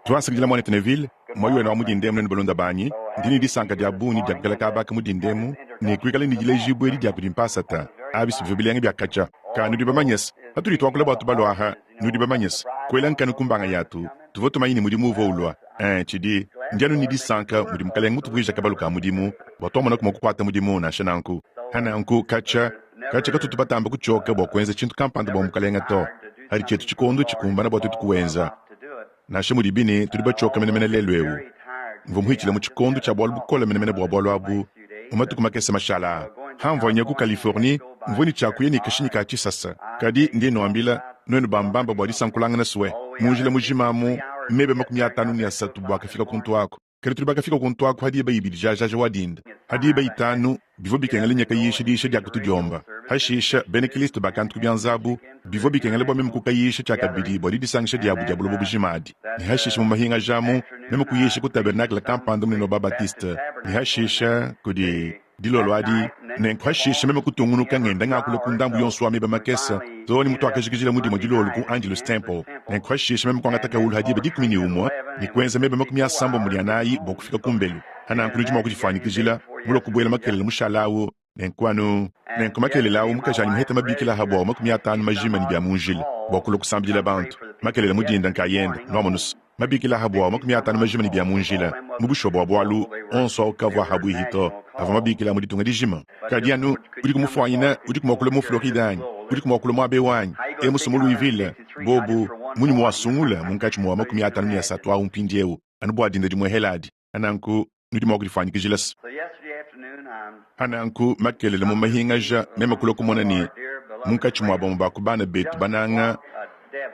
Tuasakidila muanetu Neville, muoyo wenu wa mu dinda emu nuenu balunda banyi. Ndi ne disanka dia bungi dia kuikala kaba aka mu dinda emu ne kuikala ne dilejibua edi dia kudi mpasata. Abi si bivua bilenga bia katshia. Ka nudi bamanye se, patudi tuakula bua tubalu aha, nudi bamanye se, kuela nkanu ku mbanga yatu, tuvua tumanye ne mudimu uvua ulua. Ee, tshidi, ndi anu ne disanka mudi Mukalenge mutuvuija kabalu ka mudimu bua tuamonaku mua kukuata mudimu nansha nanku. Pa nanku, katshia, katshia katutu batamba kutshioka bua kuenza tshintu kampanda bua Mukalenge to, padi tshietu tshikondo tshikumbana bua tuetu kuwenza. Nansha mudibi ne, tudi batshioke menemene lelu eu, mvua muhitshile mu tshikondo tshia bualu bukole menemene bua bualu abu mu matuku makese mashale aa. Pamvua nya ku Californie, mvua ne tshia kuya ne kashinyi ka tshisasa. Kadi ndi nnuambila, nuenu bambamba bua disankulangana sue, mu njila mujima amu meba 53 bua kafika kuntu aku. Kadi tudi bakafika kuntu aku ha diba ibidi jajaja wa dinda. Ha diba itanu bivua bikengela nye kayisha diyisha dia ku tudiomba. Hashisha bena Kilisto bakantu ku bianza abu, bivua bikengela bua meme kukayisha tshiakabidi bua didisangisha diabu dia buloba bujima adi. Ne hashisha mu mahingaja amu meme kuyisha ku tabernacle kampanda munene wa ba Baptiste, ne hashisha kudi. Dilolo adi, nenku hashishe meme kutungunuka ngenda ngakula ku ndambu yonso wa meba makese too ne mutuakajikijila mu dimue dilolo ku Angelus Temple. Nenku hashishe meme kuangata kawulu ha diba 11 ne kuenza meba 94 bua kufika kumbelu. Pa nanku nudi mua kudifuanyikijila mulue kubuela makelela mushala awu. Nenku anu nenku makelela awu mukajanyi muheta mabikila ha buawu 50 majima ne bia mu njila bua kulua kusambidila bantu makelela mu dinda nkayende. Nuamonu's. Mabikila abu awa 50 majima ne bia mu njila. Mu bushuwa bua bualu, onso au kavua habuihi to, avua mabikila a mu ditunga dijima. Kadi anu, udiku mufuanyine, udiku mua kulua mu Floride anyi? Udiku mua kulua muaba eu anyi? Emusu mu Louisville, bobu, munyi muwasungula munkatshi mua 53 au mpindieu, anu bua dinda dimuehela adi? Nanku, nudi mua kudifuanyikijila se. Pa nanku, makelela mu mahingaja, meme kulua kumona ne, munkatshi mua bamue ba ku bana betu bananga,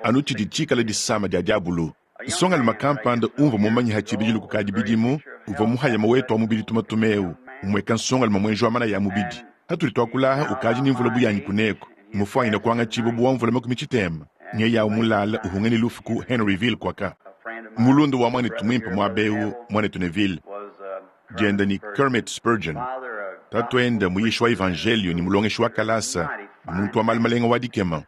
anu tshidi tshikale disama dia diabulu. Nsongalume kampanda umvua mumanye ha tshibidilu kukadi bidimu, uvua muhayama wetu wa mubidi tumatuma eu, umueka nsongalume muenji wa manaya a mubidi. Patudi tuakula aha, ukadi ne mvula bu yanyi kuneku, mmufuanyine kuangatshibua bu wa mvula 30. Nyeyawu mulala uhunga ne lufu ku Henryville kuaka. Mulunda wa muanetu muimpe muaba eu, muanetu Neville, diende ne Kermit Spurgeon, tatuende muyishi wa evanjeliyo ne mulongeshi wa kalasa ne muntu wa malu malenga wa dikema.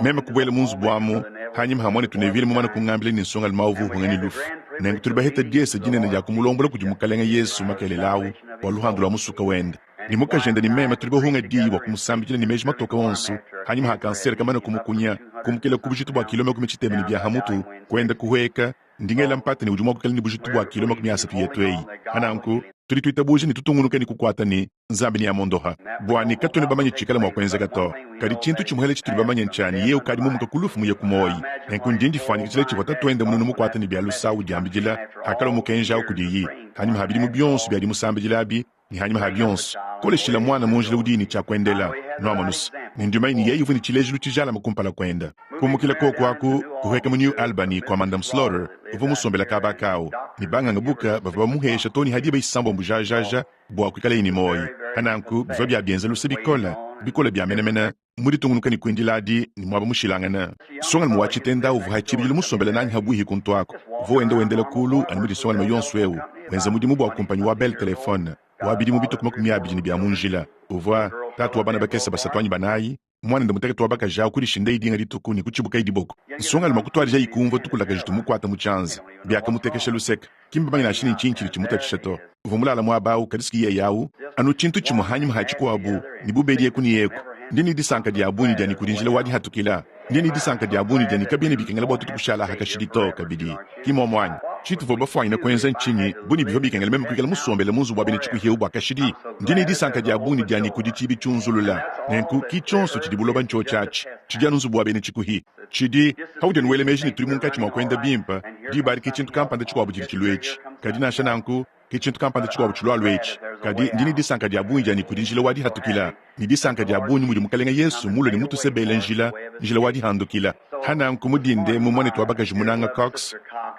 Meme kubuela mu nzubu amu panyima ha muanetu Neville mumane kungambila ne nsongalume au uvua uhunga ne lufu. Nenku tudi baheta diese dinene dia kumulombola kudi Mukalenge Yesu makelela au bua luhandu lua musuka wende. Ne mukajende ne meme tudi bahunge diyi bua kumusambidila ne meji matoke onso panyima ha kansere kamane kumukunya, kumukela ku bujitu bua kilo 30 ne bia ha mutu kuenda kuhueka. Ndi ngela mpata ne udi mua kuikala ne bujitu bua kilo 30 yetu eyi. Pa nanku, tudi tuitabuja ne tutungunuka ne kukuata ne Nzambi neamondoha. Bua ne katuena bamanye tshikala mua kuenzeka to. Kadi tshintu tshimuhele tshitudi bamanye ntshia ne yeye ukadi mumuka ku lufu muye ku muoyi. Nenku ndi ndifuanyikijila tshivua tatuende mununu mukuate ne bia lusa udiambidila hakalua mukenji au kudiyi panyima ha bidimu bionso bia dimusambidila abi ne hanyima ha bionso, koleshila muana mu njila udiyi ne tshia kuendela. Nuamonu's, ne ndi mumanye ne yeye uvua ne tshilejilu tshijalame kumpala kuende. Kumukila koku aku, kuhueka mu New Albany kua Mandam Slaughter, uvua musombela kaba aka au, ne banganga buka bavua bamuhesha too ne ha diba isambombo jajaja bua kuikalaye ne muoyo. Pa nanku bivua bia bienza luse bikole, bikole bia menemene, mu ditungunuka ne kuindila adi ne muaba mushilangane. Nsongalume wa tshitenda uvua ha tshibidilu musombele nanyi habuihi kuntu aku, uvua wenda wendela kulu anu mudi nsongalume yonso eu wenza mudimu bua kumpanyi wa Bell Telephone wa bidimu bitue ku 20 ne bia mu njila. Uvua tatu wa bana bakese basatu anyi banayi. Muanende mutekete wa bakaji au kudishindaye dinga dituku ne kutshibukaye diboko. Nsongalume kutuadijaye kumvua tukulakaji tumukuata mu tshianza. Biakamutekesha luseke. Ki mbamanye nansha ne ntshinyi tshidi tshimutatshisha to. Uvua mulale muaba au, kadi si yeye au, anu tshintu tshimue hanyima ha tshikuabu, ne bubedi eku ne eku. Ndi ne disanka dia bungi dia ne kudi njila wa dihatukila. Ndi ne disanka dia bungi dia ne kabiena bikengela bua tuetu kushala aha kashidi to. Kabidi, ki muomu anyi? Tshituvua bafuanyine kuenza ntshinyi bu ne bivua bikengela meme kuikala musombele mu nzubu wa bena tshikuhi eu bua kashidi? Ndi ne disanka dia bungi dia ne kudi tshiibi tshiunzulula. Nenku, ki tshionso tshidi buloba ntshiotshi atshi. Tshidi anu nzubu wa bena tshikuhi. Tshidi, paudi anu wela meji ne tudi munkatshi mua kuenda bimpe, diba adi ke tshintu kampanda tshikuabu tshidi tshilua etshi. Kadi nansha nanku, ke tshintu kampanda tshikuabu tshilualua etshi. Kadi ndi ne disanka dia bungi dia ne kudi njila wa dihatukila, ne disanka dia bungi mudi Mukalenge Yesu mulue ne mutusebele njila, njila wa dihandukila. Pa nanku mu dinda emu muanetu wa bakaji munanga Cox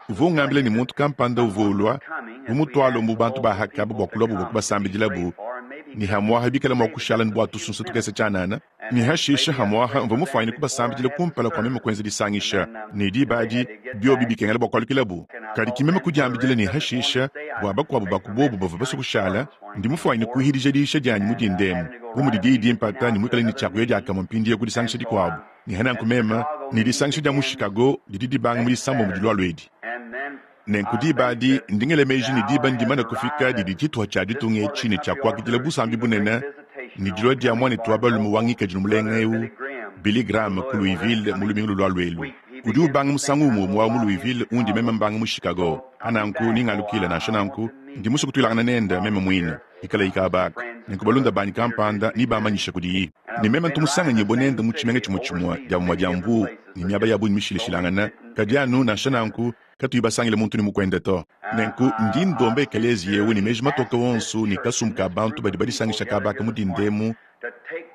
uvua ungambila ne muntu kampanda uvua ulua bu mutualombu bantu ba hakaba bua kuluabu bua kubasambidilabu, ne hamuaha bikala mua kushala ne bua tusunsa tukese tshianana. Ne hashishe hamuaha mvua mufuanyine kubasambidila kumpala kua meme kuenza disangisha, ne diba adi biobi bikengela bua kualukilabu. Kadi ki meme kudiambidila ne hashishe bua bakuabu ba ku bobu bavua basue kushala, ndi mufuanyine kuhidija diyisha dianyi mu dinda emu, bu mudi diyi dimpata ne muikale ne tshia kuya diakamue mpindieu ku disangisha dikuabu. Ne hananku meme ne disangisha dia mu Chicago didi dibanga mu disambombo dilualua edi. Nenku diba adi, ndi ngela meji ne diba ndimane kufika didi tshituha tshia ditunga etshi ne tshia kuakidila busambi bunene ne dilua dia muanetu wa balume wa ngikadilu mulenga eu, Billy Graham, ku Louisville mu lumingu lulualua elu. Udi ubanga musangu umue umue wa mu Louisville undi meme mbanga mu Chicago. Pa nanku ningalukila, nansha nanku, ndi musue kutuilangana nende meme muine, ikalayi kaba aka. Nenku balunda banyi kampanda nebamanyishe kudiyi. Ne meme ntu musanganyibue nende mu tshimenga tshimue tshimue dia mumue dia mbuu ne miaba ya bungi mishilashilangane, kadi anu, nansha nanku, katuyi basangile muntu ne mukuende to. Nenku ndi ndomba ekeleziya eu ne meji matoke onso ne kasumbu ka bantu badi badisangisha kaba aka mu dinda emu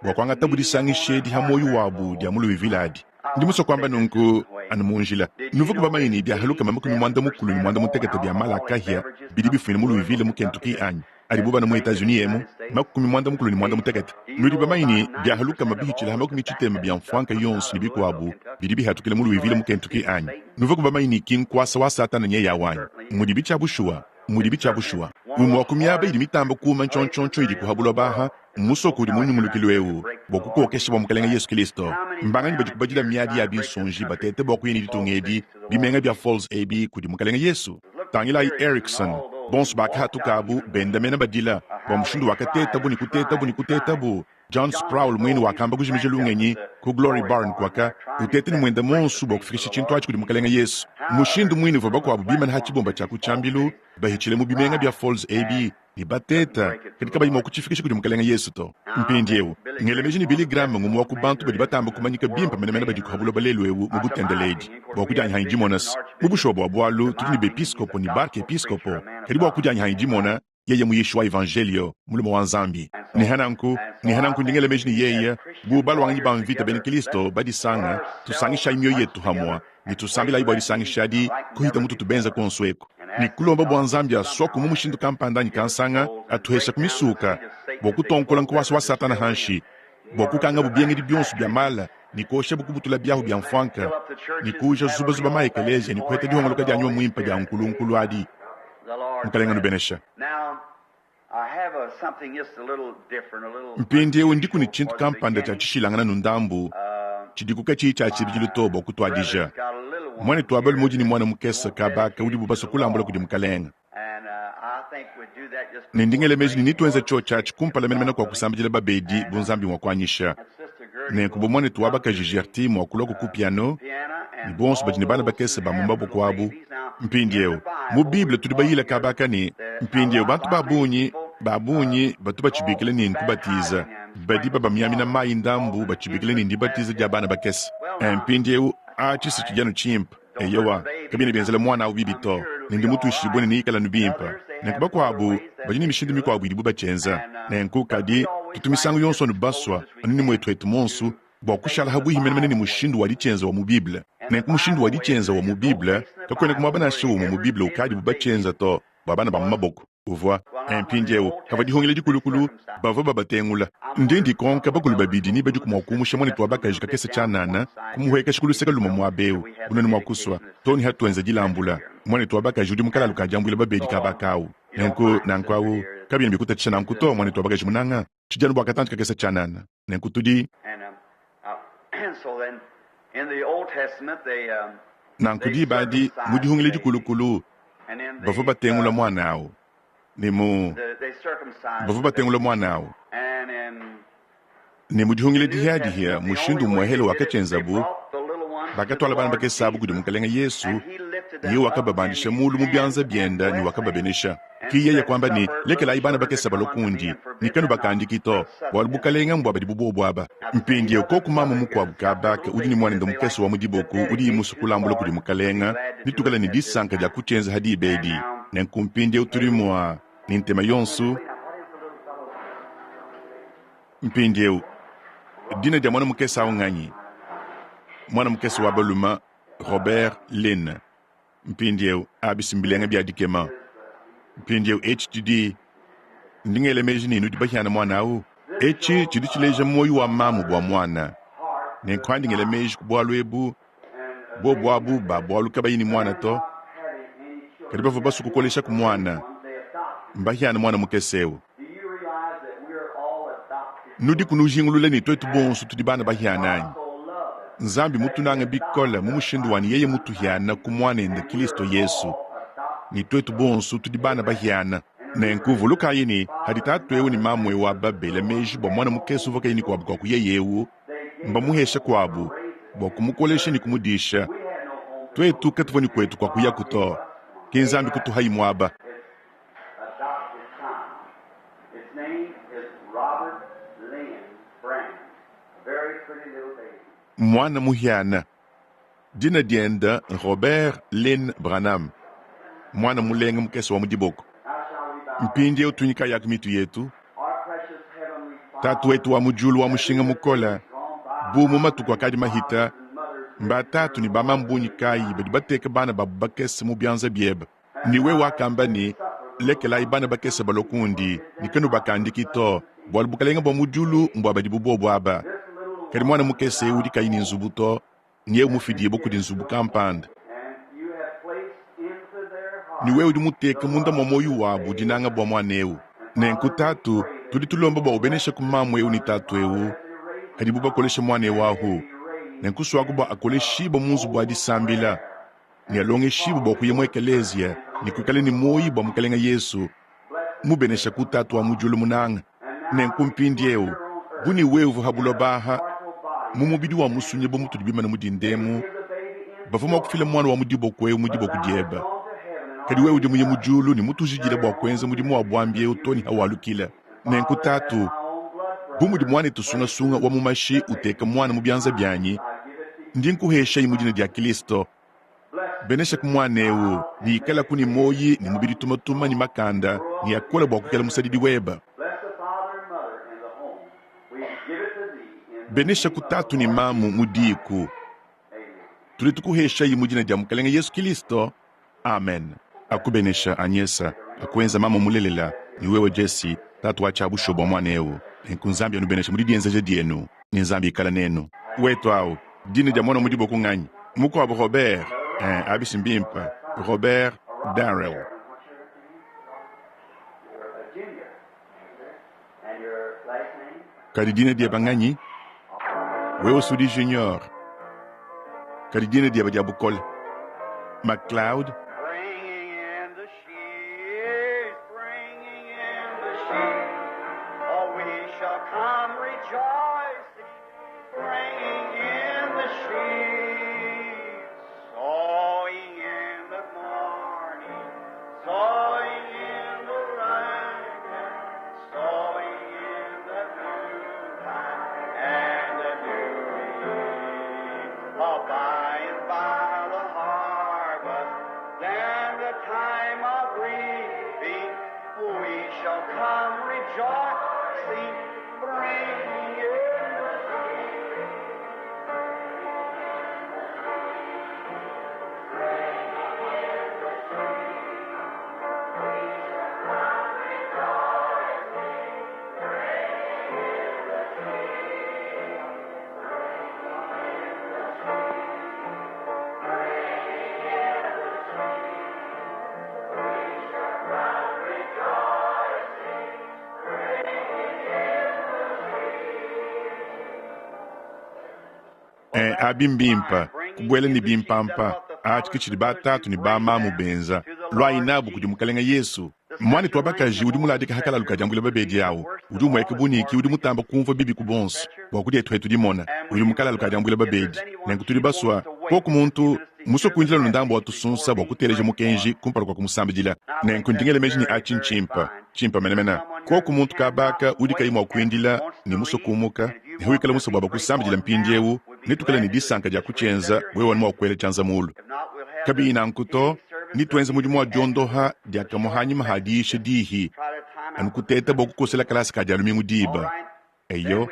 bua kuangatabu disangisha edi ha muoyo wabu dia mu Louisville adi. Ndi musue kuamba nunku anu mu njila. Nuvuaku bamanye ne, biahaluka 85 bia mala a kahia bidi bifumina mu Louisville mu Kentucky anyi? Adibu bana mu Etats-Unis emu, 98. Nudi bamanye ne, biahaluka bihitshila ha 60 bia mfuanka yonso ne bikuabu bidi bihatukila mu Louisville mu Kentucky anyi? Nuvuaku bamanye ne, ki nkuasa wa Satana nyeyawu anyi? Mudibi tshia bushuwa! Mudibi tshia bushuwa! Umue wa ku miaba idi mitambe kuuma ntshiontshiontshio idi ku ha buloba aha mmusoko udi mu nyungulukilu eu bua kukokesha bua Mukalenge Yesu Kilisto. Mbanganyi badi kubadila miadi ya binsonji batete bua kuya ne ditunga edi, bimenga bia Falls ebi kudi Mukalenge Yesu? Tangilayi Erickson, bonso bakahatuka abu benda mena badila bua mushindu wakatetabu ne kutetabu ne kutetabu. John Sproul muine wakamba kujimija lungenyi ku Glory Barn kuaka uteta ne muende muonso bua kufikisha tshintu atshi kudi Mukalenge Yesu. Mushindu muine uvua bakuabu bimane ha tshibumba tshia ku tshiambilu bahitshile mu bimenga bia Falls ebi ne bateta, kadi kabayi mua kutshifikisha kudi Mukalenge Yesu to. Mpindieu, ngela meji ne Billy Graham ngumue wa ku bantu badi batamba kumanyika bimpe menemene badi ku ha buloba lelu eu mu butendeledi. Bua kudianyi hanyi dimona se, mu bushuwa bua bualu tudi ne bepiskopo ne barkepiskopo, kadi bua kudianyi hanyi dimona, yeye muyishi wa evanjelio, mulume wa Nzambi. Ne hananku, ne hananku ndi ngela meji ne yeye, bu baluanganyi ba mvita bena Kilisto badisanga, tusangishayi mioyo yetu hamua, ne tusambilayi bua disangisha adi kuhita mututu benza kuonso eku, ne kulomba bua Nzambi asuaku mu mushindu kampanda anyi kansanga atuhesha ku misuka bua kutonkola nkuasa wa Satana hanshi, bua kukangabu biengedi bionso bia mala ne kuoshabu kubutula biahu bia mfuanka ne kuuja zubazuba ma ekeleziya ne kuheta dihongoloka dia Nyuma Muimpe dia nkulunkulu adi. Mukelenge anubenesha. Mpindieu ndiku ne tshintu kampanda tshia tshishilangana nu ndambu tshidiku katshiyi tshia tshibidilu to bua kutuadija. Muanetu wa balume udi ne muana mukese kaba ka udibu basue kulambula kudi Mukalenge. Ne ndi ngela meji ne netuenze tshiotshi atshi kumpala menemene kua kusambidila babedi bu Nzambi mua kuanyisha. Nenku bu muanetu wa bakaji Gertie mua kulua ku piano, ne bonso badi ne bana bakese ba mu maboko abu. Mpindieu, mu Bible tudi bayile kaba aka ne, mpindieu bantu ba bungi, ba bungi batu batshibikila ne nkubatiza. Badi babamiamina mayi ndambu batshibikila ne ndibatiza dia bana bakese. Mpindieu, atshi si tshidi anu tshimpe. Eyowa, kabiena bienzela muana au bibi to, ne ndi mutuishibue ne neikale anu bimpe. Nenku bakuabu badi ne mishindu mikuabu idibu batshienza nenku, kadi tutu misangu yonso anu basua anu ne muetuetu muonso bua kushala pabuipi menemene ne mushindu wa ditshienza wa mu Bible. Nenku mushindu wa ditshienza wa mu Bible, kakuenaku muaba nansha umue mu Bible ukadibu batshienza to bua bana ba mu maboko. Uvua mpindieu kavua dihungila dikulukulu, bavua babatengula. Ndi ndikonka bakulu babidi ni badiku mua kumusha muanetu wa bakaji kakese tshianana, kumuhuekesha ku luseke lumue muaba eu, bu nuenu mua kusua, too ne hatuenza dilambula. Muanetu wa bakaji udi mu kalalu ka diambuila babedi kaba kawu. Nenku, nanku awu, kabiena bikutatshisha nanku to, muanetu wa bakaji munanga. Tshidi anu bua katantshi kakese tshianana. Nenku tudi. Nanku diba adi, mu dihungila dikulukulu, bavua batengula muana awu. Ne mu, bavua batengula muana awu. Ne mu dihungila dihiadihia, mushindu umuehele wakatshienzabu, bakatuala bana bakese abu kudi Mukalenge Yesu, ne yeye wakababandisha mulu mu bianza biende ne wakababenesha. Ke yeye kuamba ne, Lekelayi bana bakese balue kundi, ne kanubakandiki to, bualu bukalenge mbua badi bu buobu aba. Mpindieu koku mamu mukuabu kaba aka udi ne muanende mukese wa mu diboko udiye musue kulambula kudi Mukalenge, netuikale ne disanka dia kutshienza ha diba edi. Nenku mpindieu tudi mua, ne ntema yonso. Mpindieu, dina dia muana mukese au nganyi? Muana mukese wa balume, Robert Lynn. Mpindieu, abi si mbilenga bia dikema! Mpindieu etshi tshidi, ndi ngela meji ne nudi bahiana muana au. Etshi tshidi tshileja muoyo wa mamu bua muana. Nenku andi ngela meji ku bualu ebu, bobu abu ba bualu kabayi ne muana to, kadi bavua basue kukoleshaku muana, mbahiana muana mukese eu. Nudiku nujingulula ne tuetu bonso tudi bana bahiana anyi? Nzambi mutunange bikole mu mushindu wa ne yeye mutuhiana ku Muanende Kristo Yesu. Ne tuetu bonso tudi bana bahiana. Nenku vulukayi ne, hadi tatu eu ne mamu eu aba bela meji bua muana mukese uvua kayi ne kuabu kua kuya eu, mbamuhesha kuabu bua kumukolesha ne kumudisha. Tuetu katuvua ne kuetu kua kuyaku to, ke Nzambi kutuhayi muaba. Muana muhiana, dina diende n'Robert Lynn Branham, muana mulenga mukese wa mu diboko. Mpindieu tunyikayaku mitu yetu. Tatu wetu wa mu diulu wa mushinga mukole, bu mu matuku akadi mahita, mba tatu ne bamamu bungi kayi badi bateka bana babu bakese mu bianza biebe? Ne wewe wakamba ne, Lekelayi bana bakese balue kundi, ne kanubakandiki to, bualu bukalenge bua mu diulu mbua badi bu bobu aba. Kadi muana mukese eu udi kayi ne nzubu to, nyeu mufidibue kudi nzubu kampanda. Ne wewe udi muteke munda mua muoyo wabu dinanga bua muana eu. Nenku Tatu, tudi tulomba bua ubeneshaku mamu eu ne tatu eu padibu bakolesha muana eu ahu. Nenku suaku bua akoleshibue mu nzubu wa disambila ne alongeshibue bua kuya mu ekeleziya ne kuikala ne muoyo bua Mukalenge Yesu. Mubeneshaku Tatu wa mu diulu munanga. Nenku mpindieu, bu ne wewe uvua ha buloba aha mu mubidi wa musunyi bu mutudi bimane mu dinda emu, bavua mua kufila muana wa mu diboko eu mu diboko diebe. Kadi wewe udi muye mu diulu ne mutujidile bua kuenza mudimu wa buambi eu too ne hawalukila. Nenku Tatu, bu mudi muanetu sungasunga wa mu mashi uteka muana mu bianza bianyi, ndi nkuheshayi mu dina dia Kilisto. Beneshaku muana eu ne ikalaku ne muoyi ne mubidi tumatuma ne makanda ne akole bua kuikala musadidi weba. Beneshaku tatu ne mamu mu diku. Tudi tukuheshayi mu dina dia Mukalenge Yesu Kilisto. Amen. Akubenesha, Anyesa, akuenza mamu mulelela, ne wewe Jesse, tatu wa tshia bushuwa bua muana eu. Nenku Nzambi anubenesha mu didienzeja dienu, ne Nzambi ikala nenu. Wetu au, dina dia muana wa mu diboko nganyi? Mukuabu Robert. Eh, abi si mbimpe. Robert Darrell. Kadi dina diebe nganyi? Wewe Sudi Junior. Kadi dina diebe dia bukole? McLeod. Bringing in the sheaves, bringing in the sheaves. Oh, we shall come rejoicing, bringing in the sheaves, sowing in the morning, sowing in the rising, sowing in the noontime and the noon. Oh, by and by the harvest, then the time of reaping, we shall come rejoicing, bringing in the sheaves. Eh, abi mbimpe kubuela ne bimpampa. Atshi ke tshidi batatu ne bamamu benza. Luayi nabu kudi Mukalenge Yesu. Muanetu wa bakaji udi muladika ha kalalu ka diambula babedi awu udi umueka bu ne ki udi mutamba kumvua bibi ku bonso bua ku dietu hetu dimona udi mu kalalu ka diambula babedi. Nenku tudi basua koku muntu musue kuindila nu ndambu wa tusunsa bua kuteleja mukenji kumpala kua kumusambidila. Nenku ndi ngela meji ne atshi ntshimpe, tshimpe menemene. Koku muntu kabaka udi kayi mua kuindila ne musue kumuka, ne wikala musue bua bakusambidila mpindieu, netuikale ne disanka dia kutshienza wewe anu mua kuela tshianza mulu. Kabiyi nanku to, netuenze mudimu wa diondoha diakamue hanyima ha diyisha dihi, anu kuteta bua kukosela kalasa ka Dia lumingu diba. Eyo,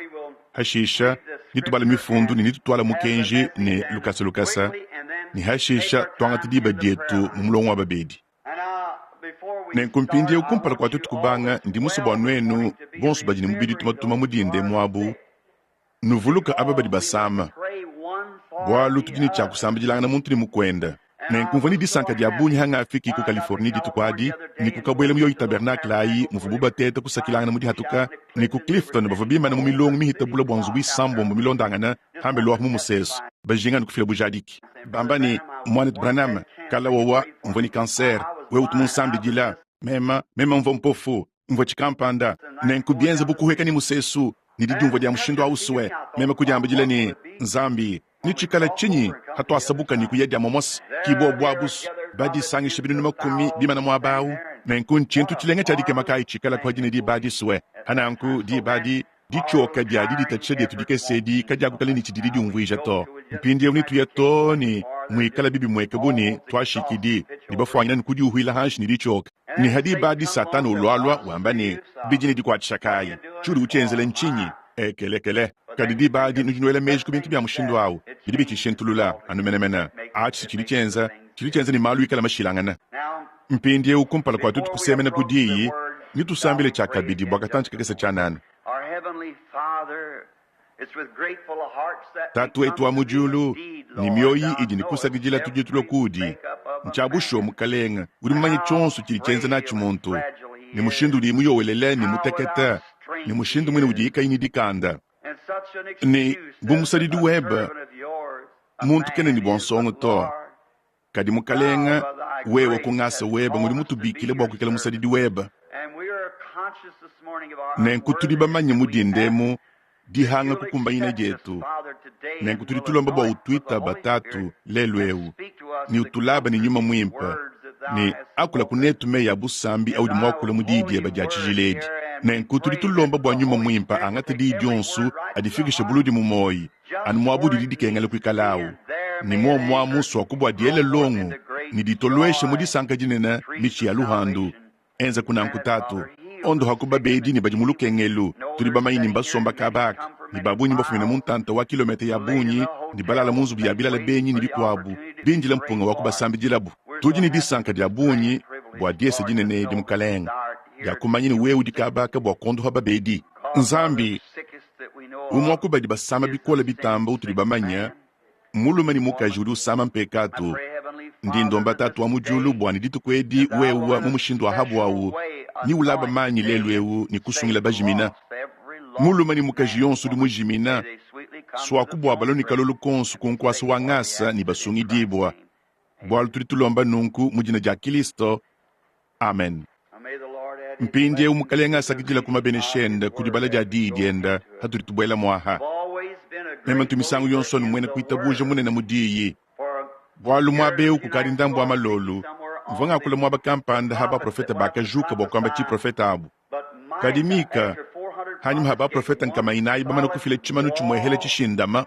hashisha netubale mifundu ne netutuala mukenji ne lukasa lukasa, ne hashisha tuangate diba dietu mu mulongo wa babedi. Nenku mpindieu kumpala kua tuetu kubanga, ndi musue bua nuenu bonso badi ne mubidi tumatuma mu dinda emu abu, nuvuluke aba badi basama, bualu tudi ne tshia kusambidilangana muntu ne mukuende. Nenku mvua ne disanka dia bungi hangafiki ku Californie dituku adi ne kukabuela mu yoyi tabernakle ayi muvuabu bateta kusakilangana mu dihatuka, ne ku Clifton bavua bimane mu milongo mihite bule bua nzubu isambombo milondangane pambelu apu mu musesu, bajinga anu kufila bujadiki, bamba ne, Muanetu Branham, kala wowa mvua ne kansere. Wewe utu munsambidila. Mema, mema mvua mpofu, mvua tshikampanda. Nenku bienze bu kuhueka ne musesu, ne didiumvua dia mushindu au sue, meme kudiambidila ne, Nzambi, netshikale tshinyi hatuasabuka ne kuya dia momose? Ki bobu abu's badisangishe binunu makumi bimana muaba au. Nenku ntshintu tshilenga tshia dikema kayi tshikalaku hadi ne diba adi sue? Hananku diba adi, ditshioka dia diditatshisha dietu dikese edi kadiakukala ne tshididi diumvuija to. Mpindieu netuye too ne muikala bibimueka bu ne tuashikidi ne bafuanyina ne kudiuhuila hanshi ne ditshioka. Ne ha diba adi Satana ulualua wamba ne, Bidi ne dikuatshisha kayi? Tshiudi utshienzela ntshinyi? Ekelekele! Kadi diba adi nudi nuela meji ku bintu bia mushindu au, bidi bitshishintulula anu menemene. Atshi si tshidi tshienza, tshidi tshienza ne malu ikala mashilangane. Mpindieu kumpala kua tuetu kusemena ku diyi, netusambile tshiakabidi bua katantshi kakese tshianana. Tatu wetu wa mu diulu, ne mioyi idi ne kusakidila tudi tulua kuudi. Ntshia bushuwa, Mukalenge, udi mumanye tshionso tshidi tshienza natshi muntu, ne mushindu udiye muyowelele ne mutekete, ne mushindu muine udiye kayi ne dikanda. Ne bu musadidi webe, muntu kena ne bua nsongo to. Kadi Mukalenga, wewe ku ngasa webe ngudi mutubikile bua kuikala musadidi webe. Nenku tudi bamanye mu dinda emu dihanga kukumbanyina dietu. Nenku tudi tulomba bua utuitaba, Tatu, lelu eu, ne utulaba ne Nyuma Muimpe, ne akula ku netu meyi a busambi audi muakule mu Diyi diebe dia tshijila edi. Nenku tudi tulomba bua Nyuma Muimpe angate diyi dionso adifikishe buludi mu muoyi, anu muaba udidi dikengela kuikalawu, ne muomuamu suaku bua diele longo ne ditolueshe mu disanka dinene mitshi ya luhandu. Enza kunanku, Tatu. Ondohaku babedi ne badi mu lukengelu. Tudi bamanye ne mbasomba kaba aka, ne ba bungi mbafumine mu ntanta wa kilometa ya bungi ne balala mu nzubu ya bilala benyi ne bikuabu, bindile mpunga wa kubasambidilabu. Tudi ne disanka dia bungi bua diesa dinene edi, Mukalenge, dia kumanya ne wewe udi kaba aka bua kuondoha babedi. Nzambi, Umue wa ku badi basama bikole bitambe utudi bamanye, mulume ne mukaji udi usama mpekatu. Ndi ndomba Tatu wa mu diulu bua ne dituku edi wewe mu mushindu wa habuawu ne ulaba manyi lelu eu ne kusungila bajimina. Mulume ne mukaji yonso udi mujimina, suaku bua balue ne kalolu konso ku nkuasa wa ngasa ne basungidibua. Bualu tudi tulomba nunku mu dina dia Kilisto. Amen. Mpindieu Mukalenge asakidila ku mabenesha ende ku dibala dia Diyi diende patudi tubuela muaha. Meme ntu misangu yonso anu muena kuitabuja munene mu Diyi. Bualu muaba eu kukadi ndambu wa malolu, mvua ngakula muaba kampanda ha baprofete bakajuka bua kuamba tshiprofete abu. Kadi Mika, hanyima ha baprofete nkama inayi bamane kufila tshimanu tshimuehela tshishindama,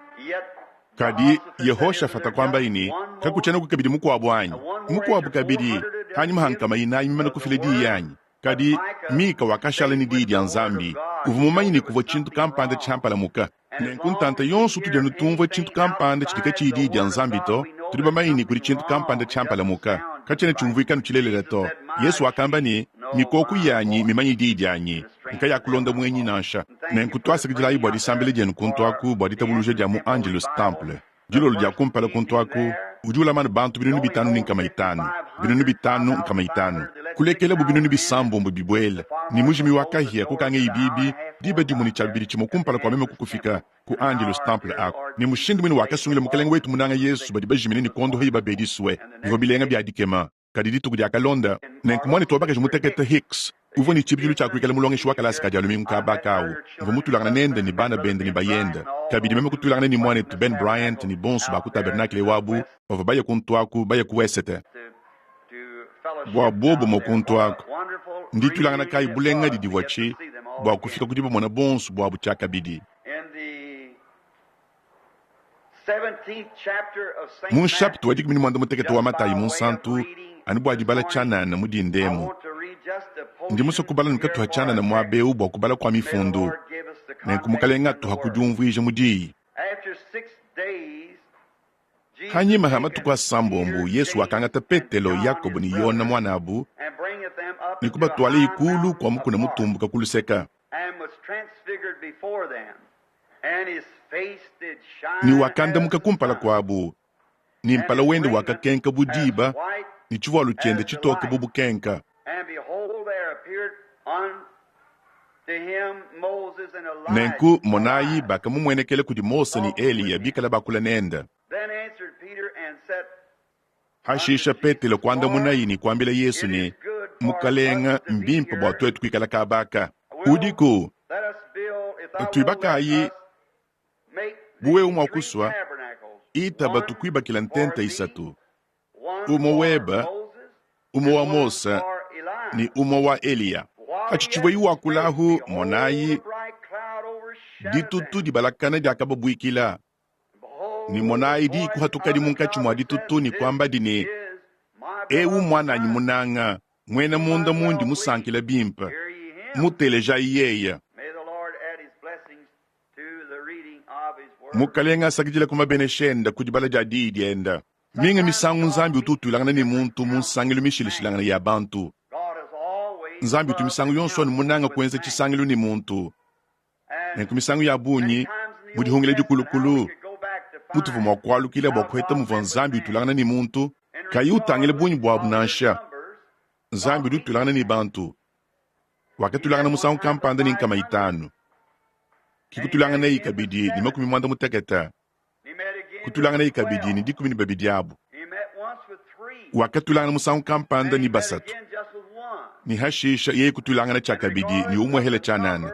kadi Yehoshafata kuambaye ne, Kakutshianaku kabidi mukuabu anyi? Mukuabu kabidi, hanyima ha nkama inayi mimane kufila diyi anyi? Kadi Mika wakashala ne diyi dia Nzambi. Uvua mumanye ne kuvua tshintu kampanda tshiampalamuka. Nenku ntanta yonso utudi anu tumvua tshintu kampanda tshidi katshiyi diyi dia Nzambi to, tudi bamanye ne kudi tshintu kampanda tshiampalamuka. Katshiena tshiumvuika anu tshilelela to. Yesu wakamba ne, Mikoko yanyi mimanye diyi dianyi, nkayakulonda muenyi nansha. Nenku tuasakidilayi bua disambila dienu kuntu aku bua ditabuluja dia mu Angelus Temple. Dilolo dia kumpala kuntu aku, udi ulama anu bantu 5500, 5500. Kulekelabu 6000 bibuela, ne mujimi wa kahia kukangeyi bibi diba dimue ne tshia bibidi tshimue kumpala kua meme kukufika ku Angelus Temple aku. Ne mushindu muine wakasungila Mukelenge wetu munanga Yesu badi bajimine ne kuondohaye babedi sue, bivua bilenga bia dikema. Kadi dituku diakalonda, nenku muanetu wa bakaji mutekete Hicks uvua ne tshibidilu tshia kuikala mulongeshi wa kalasa ka Dia lumingu kaba kawu. Mvua mutuilangane nende ne bana bende ne bayende. Kabidi meme kutuilangana ne muanetu Ben Bryant ne bonso ba ku tabernakle wabu bavua baya kuntu aku baya ku wesete. Bua buobumue kuntu aku, ndituilangana kayi bulenga didivua tshi bua kufika ku dibamona bonso buabu tshiakabidi! Mu nshapita wa dikumi ne muanda mutekete wa Matayi Munsantu, anu bua dibala tshianana mu dinda emu, ndi musue kubala ne katuha tshianana muaba eu bua kubala kua mifundu, nenku Mukalenge atuha ku diumvuija mu diyi. Hanyima ha matuku asambombo Yesu wakangata Petelo, Yakobo ne Yone muan'abu, ne kubatualaye kulu kua mukuna mutumbuka ku luseka. Ne wakandamuka kumpala kuabu, ne mpala wende wakakenka bu diba, ne tshivualu tshiende tshitoke bu bukenka. Nenku, monayi, bakamumuenekela kudi Mose ne Eliya bikale bakula nende. Hashisha Petelo kuandamunaye ne kuambila Yesu ne, Mukalenga, mbimpe bua tuetu kuikala kaba aka. Udiku tuibakayi bu wewe mua kusua, itaba tukuibakila ntenta isatu, umue webe, umue wa Mose ne umue wa Eliya. Hatshitshivuayi wakulahu, monayi, ditutu dibalakana diakababuikila, ne monayi, diyi kuhatukadi munkatshi mua ditutu ne kuambadi ne, Eu muananyi munanga, muena munda mundi musankila bimpe, mutelejayi yeye. Mukalenga asakidila ku mabenesha enda ku dibala dia diyi dienda. Minga misangu Nzambi utu utuilangana ne muntu mu nsangilu mishilashilangane ya bantu. Nzambi utu misangu yonso anu munange kuenza tshisangilu ne muntu. Nenku misangu ya bungi mu dihungila dikulukulu mutuvua mua kualukila bua kuheta muvua Nzambi utuilangana ne muntu kayi utangila bungi buabu nansha. Nzambi udi utuilangana ne bantu. Wakatuilangana musangu kampanda ne 500, ke kutuilanganaye kabidi ne 60, kutuilanganaye kabidi ne 12 abu. Wakatuilangana musangu kampanda ne basatu, ne hashisha yeye kutuilangana tshiakabidi ne umuehela tshianana.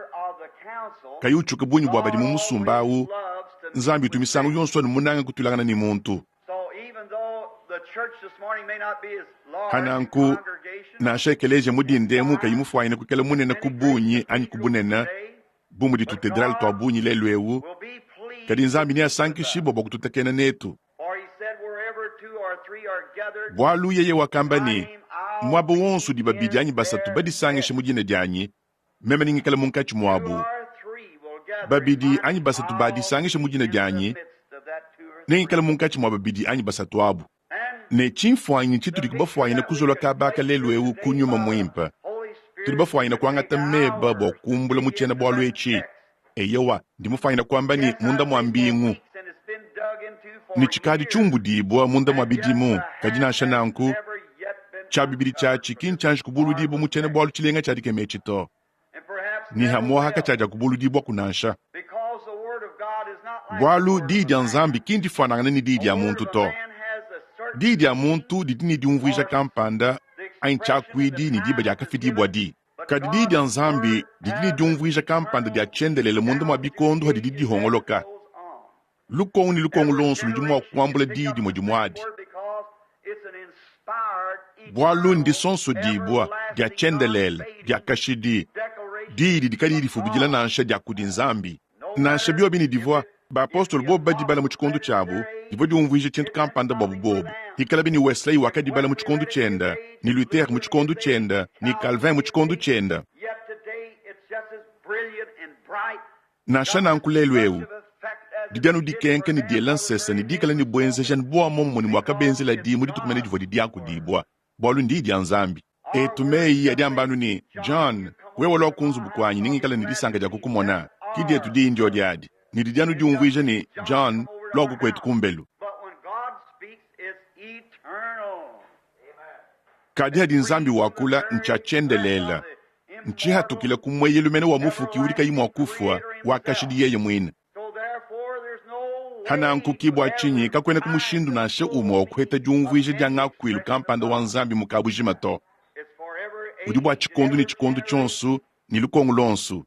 Kayi utshuka bungi bua badi mu musumba au, Nzambi utu misangu yonso anu munange kutuilangana ne muntu. Pananku, nansha ekeleziya mu dinda emu kayi mufuanyine kuikala munene ku bungi anyi ku bunene bu mudi tutedrale tua bungi lelu'eu, kadi Nzambi neasankishibue bua kututekena netu. Bualu yeye wakamba ne, Muaba wonso udi babidi anyi basatu badisangishe mu dina dianyi, meme nengikale munkatshi muabu. Babidi anyi basatu badisangishe mu dina dianyi, nengikale munkatshi mua babidi anyi basatu abu. Ne tshimfuanyi tshitudi bafuanyine kuzola kaba aka lelu eu ku Nyuma Muimpe, tudi bafuanyine kuangata meba bua kumbula mu tshiena-bualu etshi. Eyowa, ndi mufuanyine kuamba ne munda mua mbingu, ne tshikadi tshiumbudibua munda mua bidimu, kadi nansha nanku, tshia bibidi tshiatshi ki ntshianji kubuludibua mu tshiena-bualu tshilenga tshia dikema etshi to, ne hamuaha katshiadiakubuludibuaku nansha. Bualu diyi dia Nzambi ki ndifuanangane ne diyi dia muntu to. Diyi dia muntu didi ne diumvuija kampanda anyi tshiakuidi ne diba diakafidibuadi. Kadi diyi dia Nzambi didi ne diumvuija kampanda dia tshiendelele munda mua bikondo hadidi dihongoloka. Lukongo ne lukongo luonso ludi mua kuambula diyi dimue dimue adi, bualu ndisonsodibua dia tshiendelele, dia kashidi, diyi didi kadiyi difubidila nansha dia kudi Nzambi. Nansha biobi ne divua bapostolo bobu badibala mu tshikondo tshiabu, divua diumvuija tshintu kampanda buabu bobu. Pikalabi ne Wesley wakadibala mu tshikondo tshiende, ne Luther mu tshikondo tshiende, ne Calvin mu tshikondo tshiende, Nansha nanku lelu'eu, didi anu dikenka ne diela nsese ne dikale ne buenzeji anu bua muomumue ne muakabenzeladi mu dituku mene divuadi diakudibua, bualu n'Diyi dia Nzambi. Etu meyi adi amba anu ne, John, wewe lua ku nzubu kuanyi ne ngikale ne disanka dia kukumona. Ki dietu diyi ndiodi adi, ne didi anu diumvuija ne, John, luaku kuetu kumbelu. Kadi hadi Nzambi wakula, ntshia tshiendelele. Ntshihatukile ku mueyelu mene wa Mufuki udi kayi mua kufua, wa kashidi yeye muine. Hananku ki bua tshinyi kakuenaku mushindu nansha umue wa kuheta diumvuija dia ngakuilu kampanda wa Nzambi mu kabujima to. Udi bua tshikondo ne tshikondo tshionso ne lukongo luonso.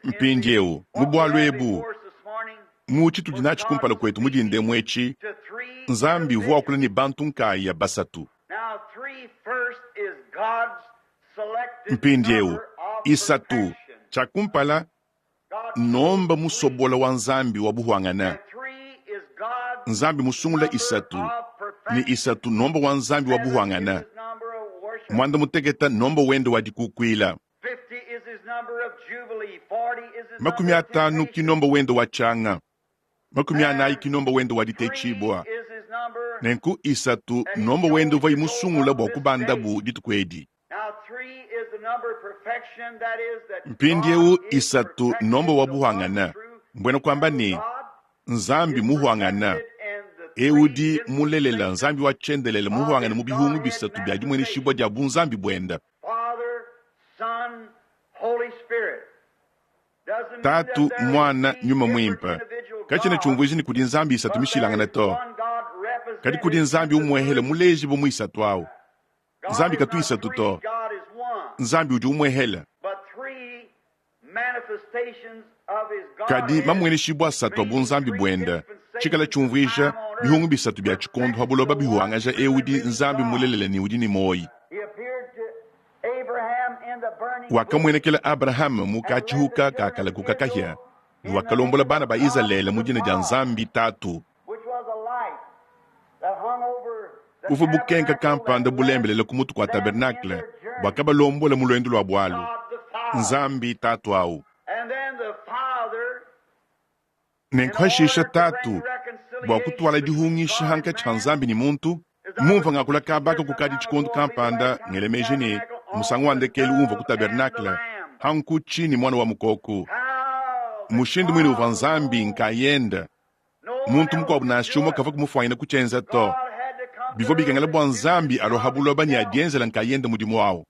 Mpindieu, mu bualu ebu, mu tshitudi natshi kumpala kuetu mu dinda emu etshi, Nzambi uvua wakula ne bantu nkaya basatu. Mpindieu, isatu, tshia kumpala, nomba musobola wa Nzambi wa buhuangana. Nzambi musungula isatu, ne isatu nomba wa Nzambi wa buhuangana. Muanda muteketa nomba wende wa dikukuila. 50 ki nomba wende wa tshianga, 40 ki nomba wende wa ditetshibua, nenku isatu nomba wende uvuaye musungula bua kubandabu dituku edi. Mpindieu isatu nomba wa buhuangana, mbuena kuamba ne, Nzambi muhuangana, eu udi mulelela Nzambi wa tshiendelele muhuangane mu bihungu bisatu bia dimueneshibua dia bunzambi buende. Tatu, Muana, Nyuma Muimpe. Katshiena tshiumvuija ne kudi Nzambi isatu mishilangane to. Kadi kudi Nzambi umuehele muleji bu muisatu awu. Nzambi katu isatu to. Nzambi udi umuehele. Kadi mamueneshibua asatu a bunzambi buenda, tshikala tshiumvuija bihungu bisatu bia tshikondo ha buloba bihuangaja eu udi Nzambi mulelela ne udi ne muoyi. Wakamuenekela Abrahama mu katshihuka ka kalakuka kahia, ne wakalombola bana ba Izalele mu dina dia Nzambi Tatu. Uvua bukenka kampanda bulembelela ku mutu kua tabernakle buakabalombola mu luendu lua bualu. Nzambi Tatu au. Nenku hashisha Tatu bua kutuala dihungisha hankatshi ha Nzambi ne muntu. Mumvua ngakula kaba ka kukadi tshikondo kampanda ngela meji ne musangu wa ndekelu umvua ku tabernakle ha nkutshi ne muana wa mukoko. Mushindu muine uvua Nzambi nkayenda muntu mukuabu nansha umue kavua kumufuanyina kutshienza to. Bivua bikengela bua Nzambi alua ha buloba ne adienzela nkayende mudimu awu.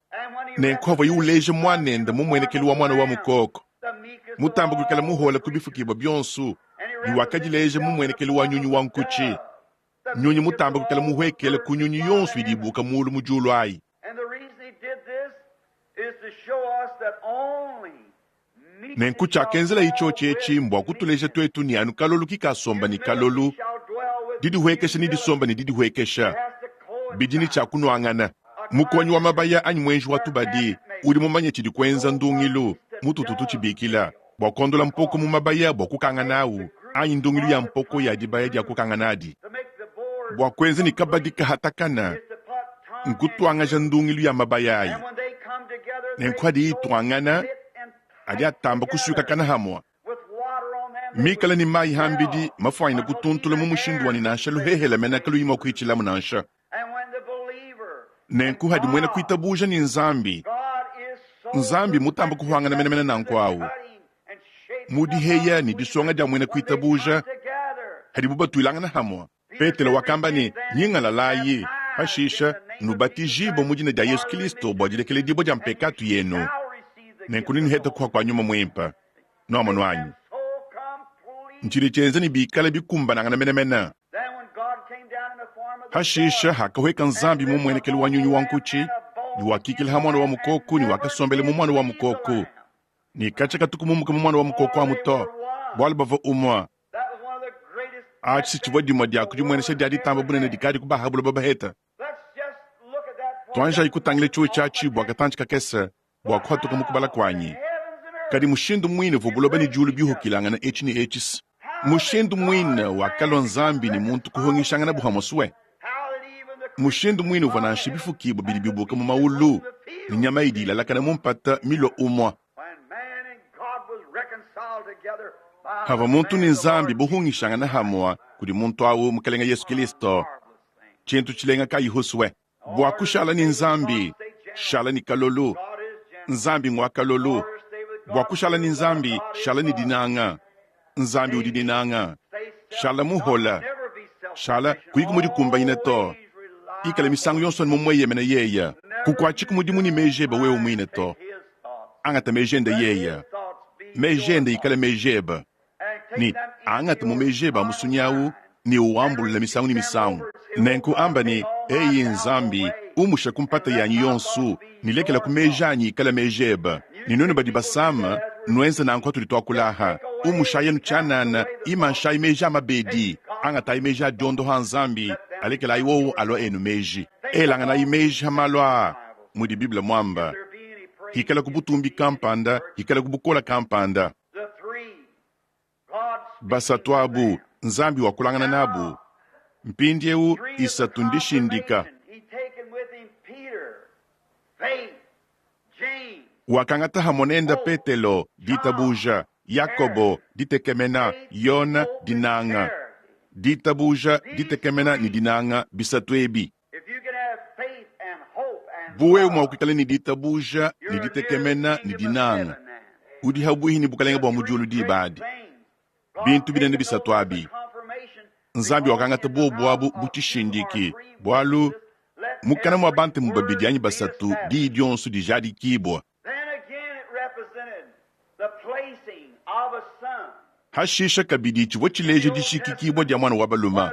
Nenku havuaye uleja muanende mu mmuenekelu wa muana wa mukoko, mutamba kuikala muhola ku bifukibua bionso, ne wakadileja mu mmuenekelu wa nyunyu wa nkutshi, nyunyu mutamba kuikala muhuekele ku nyunyu yonso idi ibuka mulu mu diulu ayi. Nenku tshiakenzelaye tshiotshi etshi mbua kutuleja tuetu ne anu kalolu ki kasomba ne kalolu, didihuekesha ne disomba ne didihuekesha bidi ne tshia kunuangana. Mukonyi wa mabaya anyi muenji wa tubadi udi mumanye tshidi kuenza ndungilu, mututu tutshibikila, bua kuondola mpoko mu mabaya bua kukanga nawu, anyi ndungilu ya mpoko ya dibaya dia kukanga nadi. Bua kuenza ne kabadi kahatakana, nkutuangaja ndungilu ya mabaya ayi. Nenku adi ituangana, adi atamba kusuikakana hamua. Mikale ne mayi hambidi mafuanyine kutuntula mu mushindu wa ne nansha luhehele mene kaluyi mua kuhitshilamu nansha. Nenku hadi muena kuitabuja ne Nzambi, Nzambi mutamba kuhuangana menemene nanku awu. Mu diheya ne disonga dia muena kuitabuja, hadibu batuilangana hamua. Petelo wakamba ne, Nyingalalayi, pashisha nubatijibue mu dina dia Yesu Kilisto bua dilekeledibua dia mpekatu yenu, nenku nenuhete kuha kua Nyuma Muimpe. Nuamonu anyi? Ntshidi tshienza ne bikale bikumbanangana menemene. Hashisha hakahueka Nzambi mu muenekelu wa nyunyu wa nkutshi, ne wakikila ha muana wa mukoko ne wakasombela mu muana wa mukoko, ne katshia katuku mumuka mu muana wa mukoko amu to, bualu bavua umue. Atshi si tshivua dimue dia ku dimuenesha dia ditamba bunene dikadi ku ba ha buloba baheta. Tuanjayi kutangila tshiuwi tshiatshi bua katantshi kakese bua kuhatuka mu kubala kuanyi. Kadi mushindu muine uvua buloba ne diulu bihukilangana etshi ne etshi, mushindu muine wakalua Nzambi ne muntu kuhungishangana hamue sue, mushindu muine uvua nansha bifukibua bidi bibuka mu maulu ne nyama idi ilalakana mu mpata milua umue. Havua muntu ne Nzambi buhungishangana hamue kudi muntu awu Mukelenge Yesu Kilisto, tshintu tshilenga kayi husue. Bua kushala ne Nzambi, shala ne kalolu. Nzambi ngua kalolu. Bua kushala ne Nzambi, shala ne dinanga. Nzambi udi dinanga. Shala muhola. Shala kuyi kumudikumbanyina to. Ikala misangu yonso ne mumueyemena yeya. Kukuatshiki mudimu ne meji ebe wewe muine to. Angata meji ende yeya. Meji ende ikale meji ebe. Ne angata mu meji ebe a musunyi awu ne uwambulula misangu ne misangu. Nenku amba ne, Eyi Nzambi, umusha ku mpata yanyi yonso ne lekela ku meji anyi ikale meji ebe. Ne nuenu badi basama, nuenze nanku hatudi tuakula aha. Umushayenu tshianana, imanshayi meji a mabedi, angatayi meji a diondoha a Nzambi, alekelayi wowo alua enu meji. Elanganayi meji ha malu aa, mudi Bible muamba, hikalaku butumbi kampanda, hikalaku bukole kampanda. Basatu abu, Nzambi wakulangana nabu. Mpindieu isatu ndishindika. Wakangata hamue nende Petelo, ditabuja, Yakobo, ditekemena, Yone, dinanga. Ditabuja, ditekemena ne dinanga, bisatu ebi. Bu wewe mua kuikala ne ditabuja ne ditekemena ne dinanga, udi habuihi ne bukalenge bua mu diulu diba adi. Bintu binene bisatu abi, Nzambi wakangata buobu abu bu tshishindiki, bualu mukana mua bantemu babidi anyi basatu diyi dionso dijadikibua. Hashisha kabidi tshivua tshileja dishikikibua dia muana wa balume.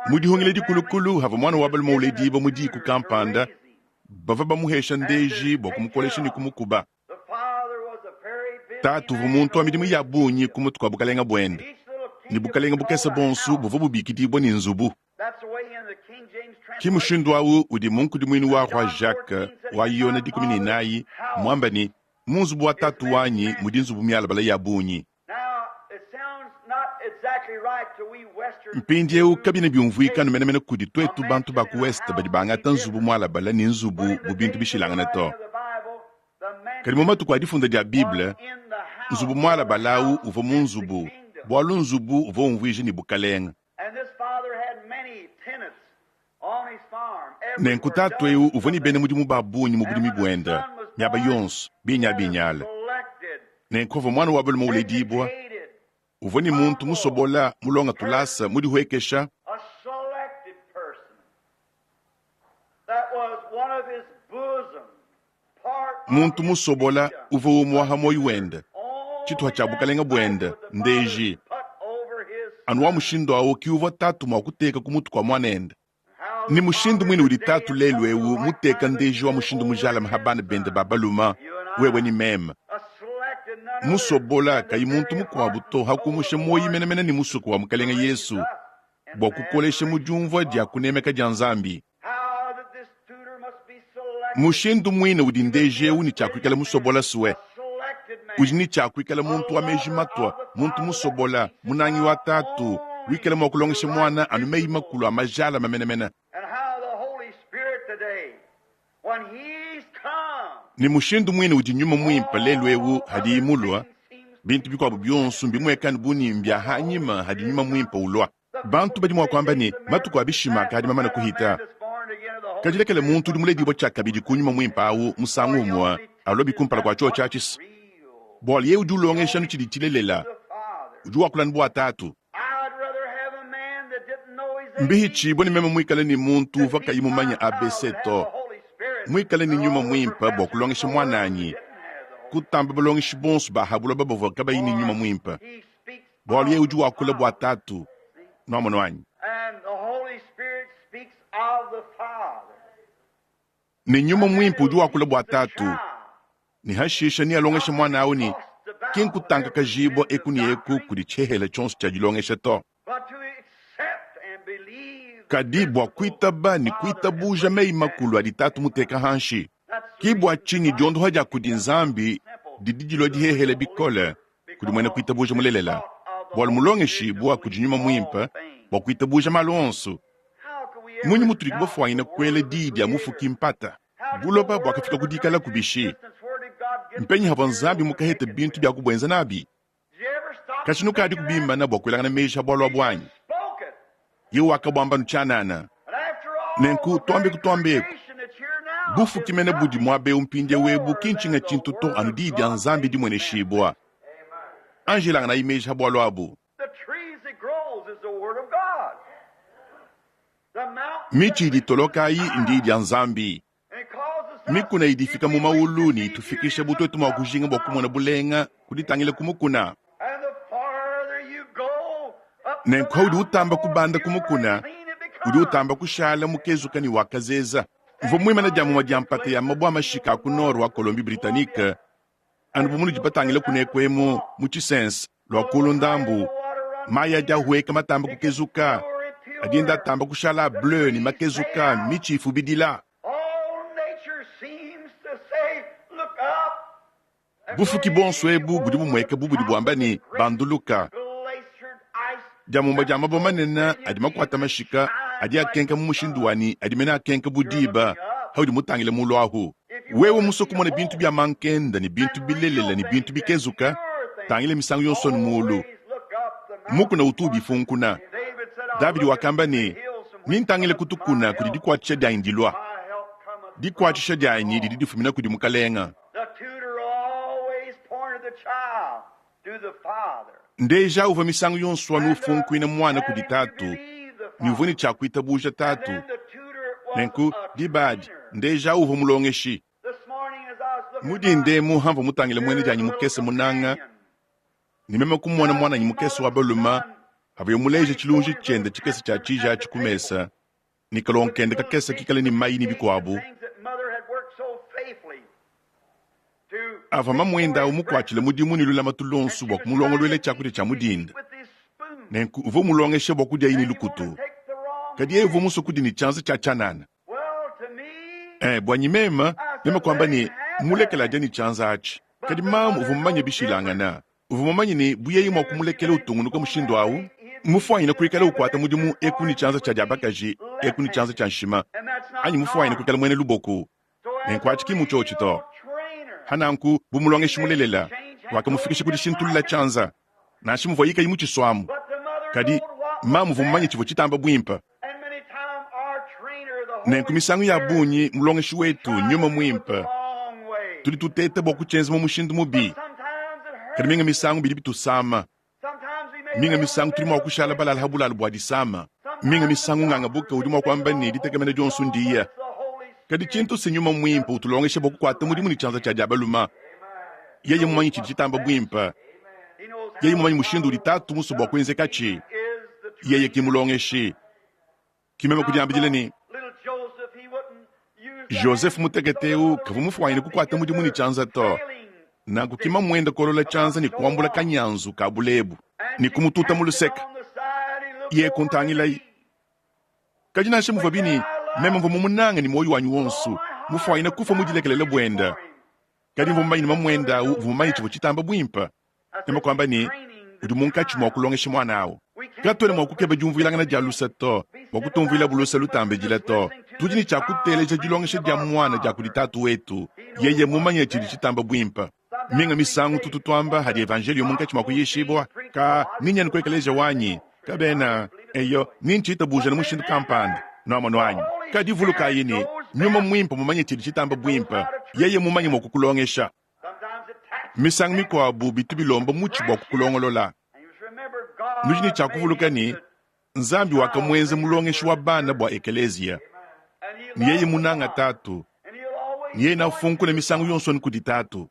Mu dihungila dikulukulu, havua muana wa balume uledibua mu diku kampanda, bavua bamuhesha ndeji bua kumukolesha ne kumukuba. Tatu uvua muntu wa midimu ya bungi ku mutu kua bukalenge buende, ne bukalenge bukese buonso buvua bubikidibua ne nzubu. Ke mushindu au udi mu nkudimuinu wa Roi Jacques wa Yone 14 muambe ne, Mu nzubu wa Tatu wanyi mudi nzubu mialabale ya bungi. Mpindieu kabiena biumvuika anu menemene kudi tuetu bantu ba ku Ouest badi bangata nzubu mualabale ne nzubu bu bintu bishilangane to. Kadi mu matuku a difunda dia Bible, nzubu mualabale au uvua mu nzubu bualu nzubu uvua umvuija ne bukalenge. Nenku tatu eu uvua ne bena mudimu ba bungi mu budimi buende miaba yonso, binyabinyala. Nenku pavua muana wa balume uledibua, uvua ne muntu musobola, mulonga tulasa, mudihuekesha, muntu musobola uvua umuaha muoyo wende, tshituha tshia bukalenge buende, ndeji. Anu wa mushindu au ke uvua tatu mua kuteka ku mutu kua muanende. Ne mushindu muine udi tatu lelu eu muteka ndeji wa mushindu mujalame ha bana bende ba balume, wewe ne meme. Musobola kayi muntu mukuabu to ha kumusha muoyo menemene ne musuke wa Mukelenge Yesu bua kukolesha mu diumvua dia kunemeka dia Nzambi. Mushindu muine udi ndeji eu ne tshia kuikala musobola sue, udi ne tshia kuikala muntu wa meji matua, muntu musobola, munangi wa tatu, wikala mua kulongesha muana anu meyi makulu a majalame menemene. Ne mushindu muine udi nyuma muimpe lelu eu hadiyi mulua, bintu bikuabu bionso mbimuekane bu ne mbia hanyima hadi nyuma muimpe ulua. Bantu badi mua kuamba ne, Matuku a bishima akadi mamane kuhita. Kadi lekela muntu udi muledibue tshiakabidi ku Nyuma Muimpe au musangu umue alue bi kumpala kua tshiotshi atshi. Bualu yeye udi ulongesha anu tshidi tshilelela, udi wakula anu bua Tatu. Mbihitshibue ne meme muikale ne muntu uvua kayi mumanye ABC to, muikale ne Nyuma Muimpe bua kulongesha muananyi, kutamba balongeshi bonso ba ha buloba bavua kabayi ne Nyuma Muimpe. Bualu yeye udi wakula bua Tatu. Nuamonu anyi? Ne Nyuma Muimpe udi wakula bua Tatu, ne hashisha nealongeshe muana au ne, ki nkutankakajibua eku ne eku kudi tshihela tshionso tshia dilongesha to, kadi bua kuitaba ne kuitabuja meyi makulu adi Tatu muteka hanshi. Ke bua tshinyi diondoha dia kudi Nzambi didi dilua dihehele bikole kudi muena kuitabuja mulelela, bualu mulongeshibua kudi Nyuma Muimpe bua kuitabuja malu onso. Mmunyi mutudi bafuanyine kuela diyi dia Mufuki mpata? Buloba buakafika ku dikalaku bishi? Mpenyi havua Nzambi mukahete bintu bia kubuenza nabi? Katshi nukadiku bimana bua kuelangana meji ha bualu abu anyi? Yehowa wakabuamba anu tshianana. Nenku tuambeku tuambeku, bufuki mene budi muaba eu mpindieu ebu ki ntshinga tshintu to anu diyi dia Nzambi dimueneshibua. Anji elanganayi meji ha bualu abu. Mitshi idi itoloka ayi ndiyi dia Nzambi. Mikuna idi ifika mu mawulu ne itufikisha bu tuetu mua kujinga bua kumona bulenga ku ditangila ku mukuna. Nenku paudi utamba kubanda ku mukuna, udi utamba kushala mukezuka ne wakazeza. Mvua muimane dia mumue dia mpata ya mabue a mashika a ku nord wa Colombie-Britannique, anu bu munudi batangile kuneku emu mu tshisense lua kulu ndambu. Mayi adi ahueka matamba kukezuka, adi enda atamba kushala a bleu ne makezuka, mitshi ifubidila. Bufuki buonso ebu budi bumueka bu budi buamba ne, Banduluka. Dia mumue dia mabue manene adi makuate mashika adi akenka mu mushindu wa ne adi mene akenka bu diba paudi mutangile mulu ahu. Wewe musue kumona bintu bia mankenda ne bintu bilelela ne bintu bikezuka, tangila misangu yonso anu mulu. Mukuna utu ubifunkuna. Davidi wakamba ne, Nintangile ku tukuna kudi dikuatshisha dianyi dilua. Dikuatshisha dianyi didi difumina kudi Mukalenge. Ndeja uvua misangu yonso anu ufunkuina muana kudi tatu, ne uvua ne tshia kuitabuja tatu. Nenku, diba adi, Ndeja uvua mulongeshi. Mu dinda emu hamvua mutangile muena dianyi mukese munanga, ne meme kumona muananyi mukese wa balume. Pavuaye muleje tshilunji tshiende tshikese tshia tshiji atshi ku mesa, ne kalongo kende kakese kikale ne mayi ne bikuabu, avua mamuende au mukuatshile mudimu ne lulamatu luonso bua kumulongoluela tshiakudia tshia mu dinda. Nenku uvua umulongesha bua kudiaye ne lukutu, kadi yeye uvua musue kudia ne tshianza tshia tshianana. Eh, buanyi meme, meme kuamba ne, Mulekele adia ne tshianza atshi. Kadi mamu uvua mumanye bishilangane. Uvua mumanye ne, bu yeye mua kumulekela utungunuka mushindu au, mufuanyine kuikala ukuata mudimu eku ne tshianza tshia dia bakaji eku ne tshianza tshia nshima, anyi mufuanyine kuikala muena luboku. Nenku atshi ki mmutshiotshi to. Pa nanku, bu mulongeshi mulelela, wakamufikisha ku dishintulula tshianza, nansha muvuaye kayi mutshisuamu. Kadi, mamu uvua mumanye tshivua tshitamba buimpe. Nenku misangu ya bungi mulongeshi wetu, Nyuma Muimpe, tudi tuteta bua kutshienza mu mushindu mubi, kadi minga misangu bidi bitusama. Minga misangu tudi mua kushala balala ha bulalu bua disama. Minga misangu nganga buka udi mua kuamba ne ditekemena dionso ndiya. Kadi tshintu se Nyuma Muimpe utulongesha bua kukuata mudimu ne tshianza tshia dia baluma. Yeye mumanye tshidi tshitamba buimpe. Yeye mumanye mushindu udi Tatu musue bua kuenzekatshi. Yeye ki mulongeshi. Ki meme kudiambidila ne, Joseph mutekete eu kavua mufuanyine kukuata mudimu ne tshianza to. Nanku ki mamuende kolola tshianza ne kuambula kanyanzu ka bulebu ne kumututa mu luseke. Yeye kuntangilaye. Kadi nansha muvuabi ne, meme mvua mumunange ne muoyo wanyi wonso, mufuanyine kufua mu dilekelela buende, kadi mvua mumanye ne mamuende au uvua mumanye tshivua tshitamba buimpe. Meme kuamba ne, udi munkatshi mua kulongesha muana au. Katuena mua kukeba diumvuilangana dia luse to, bua kutumvuilabu luse lutambe dile to. Tudi ne tshia kuteleja dilongesha dia muana dia kudi tatu wetu, yeye mumanye tshidi tshitamba buimpe. Minga misangu tutu tuamba hadi evanjeliyo munkatshi mua kuyishibua, ka ninyanu ku ekeleziya wanyi, kabena, eyo, ni ntshitabuja ne mushindu kampanda, nuamonu anyi? Kadi vulukayi ne, Nyuma Muimpe mumanye tshidi tshitamba buimpe, yeye mumanye mua kukulongesha. Misangu mikuabu bitu bilomba mutshi bua kukulongolola. Nudi ne tshia kuvuluka ne, Nzambi wakamuenza mulongeshi wa bana bua ekeleziya, ne yeye munanga Tatu, ne yeye nafunkuna misangu yonso anu kudi Tatu.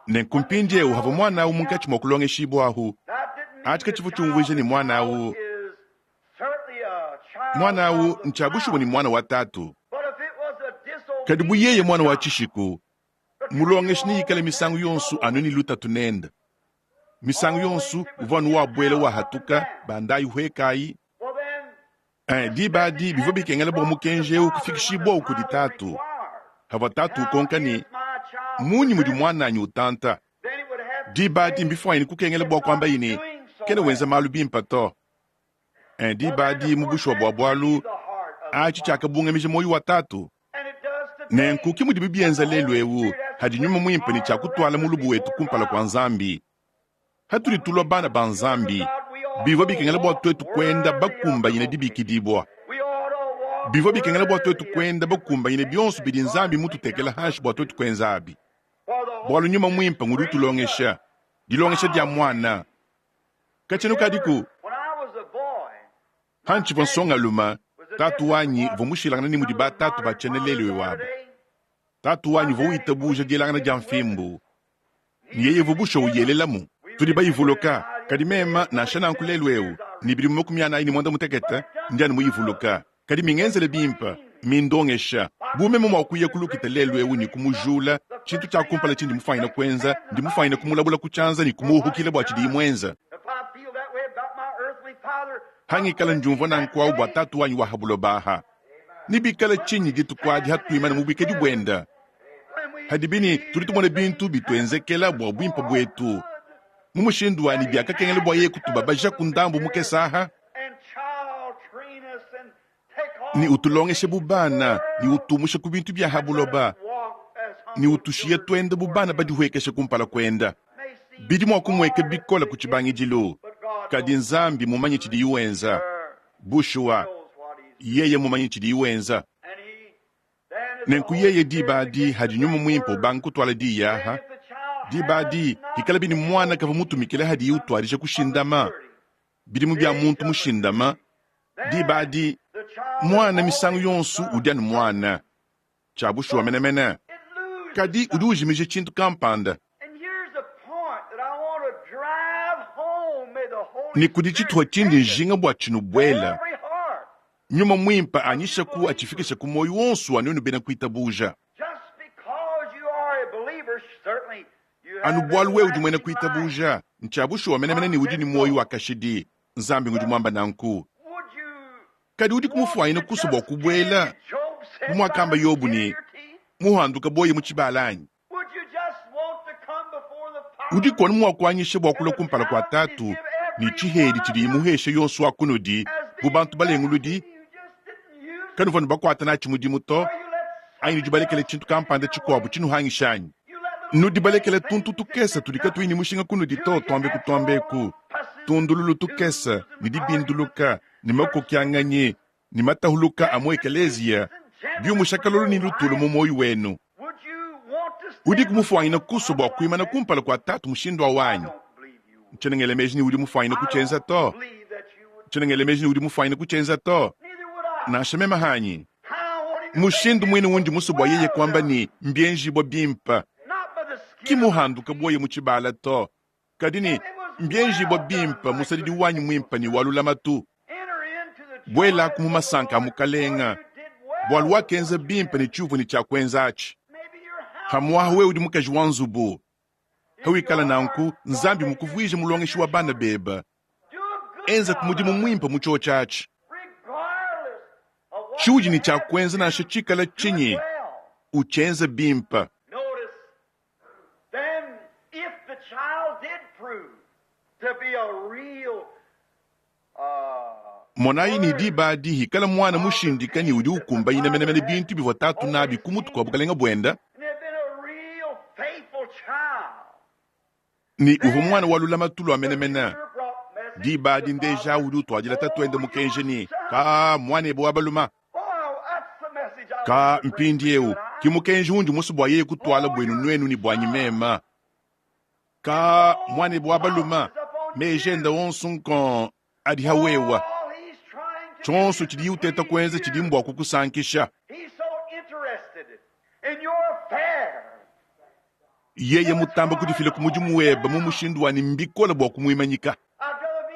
Nenku mpindieu havua muana au munkatshi mua kulongeshibua ahu, atshi katshivua tshiumvuija ne muana au muana au ntshia bushuwa ne muana wa Tatu. Kadi bu yeye muana wa tshishiku, Mulongeshi neikale misangu yonso anu ne lutatu nende. Misangu yonso uvua anu wabuela wahatuka, bandayi huekayi. Eh, diba adi bivua bikengela bua mukenji eu kufikishibuawu kudi tatu. Pavua tatu ukonka ne, Munyi mudi muananyi utanta? Diba adi mbifuanyine kukengela bua kuambaye ne, Kena wenza malu bimpe to. Eh, diba adi mu bushuwa bua bualu, atshi tshiakabungamija muoyo wa tatu. Nenku ke mudibi bienza lelu eu hadi Nyuma Muimpe ne tshia kutuala mulubu wetu kumpala kua Nzambi. Hatudi tulua bana ba Nzambi, bivua bikengela bua tuetu kuenda bakumbanyine dibikidibua. Bivua bikengela bua tuetu kuenda bakumbanyine bionso bidi Nzambi mututekela hanshi bua tuetu kuenzabi. Bualu Nyuma Muimpe ngudi utulongesha, dilongesha dia muana. Katshiena ukadiku? Pantshivua nsongalume, tatu wanyi uvua mushilangane ne mudi batatu ba tshiena lelu eu aba. Tatu wanyi uvua witabuja dielangana dia mfimbu, ne yeye uvua bushuwa uyelelamu. Tudi bayivuluka, kadi meme, nansha nanku lelu eu, ne bidimu 45, ndi anu muyivuluka. Kadi mingenzele bimpe, mindongesha. Bu meme mua kuya ku lukita lelu eu ne kumujula, tshintu tshia kumpala tshindi mufuanyine kuenza, ndi mufuanyine kumulabula ku tshianza ne kumuuhukila bua tshidiyi muenza. Hangikala ndiumvua nanku au bua tatu wanyi wa ha buloba aha, nebikale tshinyi dituku adi hatuimana mu buikadi buende? Hadibi ne tudi tumona bintu bituenzekela bua buimpe buetu, mu mushindu wa ne biakakengela bua yeye kutubabajaku ndambu mukese aha, ne utulongeshe bu bana, ne utumushe ku bintu bia ha buloba, ne utushiye tuenda bu bana badihuekeshe kumpala kuenda. Bidi mua kumueka bikole ku tshibangidilu, kadi Nzambi mumanye tshidiye wenza. Bushuwa, yeye mumanye tshidiye wenza. Nenku yeye diba adi hadi Nyuma Muimpe ubanga kutuala diyi aha, diba adi hikalabi ne muana kavua mutumikile hadiye utuadija kushindama, bidimu bia muntu mushindama, diba adi muana misangu yonso udi anu muana, tshia bushuwa menemene, kadi udi ujimija tshintu kampanda. Ne kudi tshituha tshindi njinga bua tshinubuela. Nyuma Muimpe anyishaku atshifikishe ku muoyo wonso wa nuenu bena kuitabuja. Anu bualu wewe udi muena kuitabuja, ntshia bushuwa menemene ne udi ne muoyo wa kashidi. Nzambi ngudi muamba nanku. Kadi udiku mufuanyine kusua bua kubuela, bu muakamba Yobo ne, muhanduka boye mu tshibala anyi? Udiku anu mua kuanyisha bua kulua kumpala kua Tatu ne tshihedi tshidiye muheshe yonso wa kunudi bu bantu balenguludi, kanuvua nubakuata natshi mudimu to, anyi nudi balekele tshintu kampanda tshikuabu tshinuhangisha anyi? Nudi balekele tuntu tukese tudi katuyi ne mushinga kunudi to, tuambe kutuambeku, tundululu tukese ne dibinduluka ne makokianganyi ne matahuluka a mu ekeleziya, biumusha kalolo ne lutulu mu muoyo wenu. Udiku mufuanyine kusua bua kuimana kumpala kua Tatu mushindu au anyi? Ntshiena ngela meji ne udi mufuanyine kutshienza to. Ntshiena ngela meji ne udi mufuanyine kutshienza to. Nansha meme hanyi. Mushindu muine undi musue bua yeye kuamba ne, mbienjibua bimpe. Ki muhanduka buoye mu tshibala to, kadi ne, mbienjibua bimpe, musadidi wanyi muimpe ne wa lulamatu. Buelaku mu masanka a Mukalenga, bualu wakenza bimpe ne tshiuvua ne tshia kuenza atshi. Pamu'apa wewe udi mukaji wa nzubu. Pawikala nanku, Nzambi mmukuvuije mulongeshi wa bana bebe. Enzaku mudimu muimpe mu tshiotshi atshi. Tshiudi ne tshia kuenza nansha tshikala tshinyi, utshienze bimpe. Monayi ne diba adi hikala muana mushindika ne udi ukumbanyina menemene bintu bivua tatu nabi ku mutu kua bukalenga buenda, ne uvua muana wa lulamatu lua menemene, diba adi ndeja udi utuadila tatuende mukenji ne, Ka muanebe wa baluma. Ka mpindieu ki mukenji undi musue bua yeye kutuala buenu nuenu ne buanyi mema. Ka muanebe wa balume, meji ende onso nkong adi ha wewa. Tshionso tshidiye uteta kuenza tshidi mbua kukusankisha. Yeye mutamba kudifila ku mudimu webe mu mushindu wa ne mbikole bua kumuimanyika.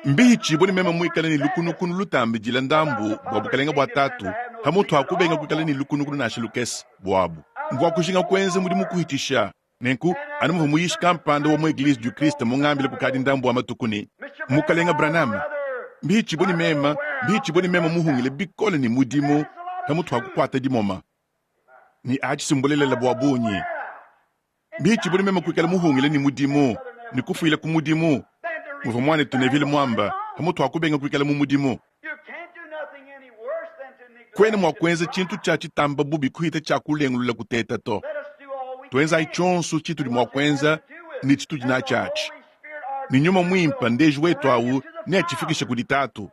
Mbihitshibue ne meme muikale ne lukunukunu lutambidila ndambu bua bukalenge bua Tatu, pamutu ha kubenga kuikala ne lukunukunu nansha lukese buabu. Mvua kujinga kuenza mudimu kuhitshisha. Nenku, anu muvua muyishi kampanda wa mu Eglise du Christ mungambile kukadi ndambu wa matuku ne, Mukalenga Branham, mbihitshibue ne meme, mbihitshibue ne meme muhungile bikole ne mudimu pamutu ha kukuata dimoma. Ne atshi si mbulelela bua bungi. Mbihitshibue ne meme kuikala muhungile ne mudimu ne kufuila ku mudimu, muvua muanetu Neville muamba, pamutu ha kubenga kuikala mu mudimu. Kuena mua kuenza tshintu tshia tshitamba bubi kuhita tshia kulengulula kuteta to. Tuenzayi tshionso tshitudi mua kuenza ne tshitudi natshi atshi, ne Nyuma Muimpe ndeji wetu au neatshifikishe kudi Tatu.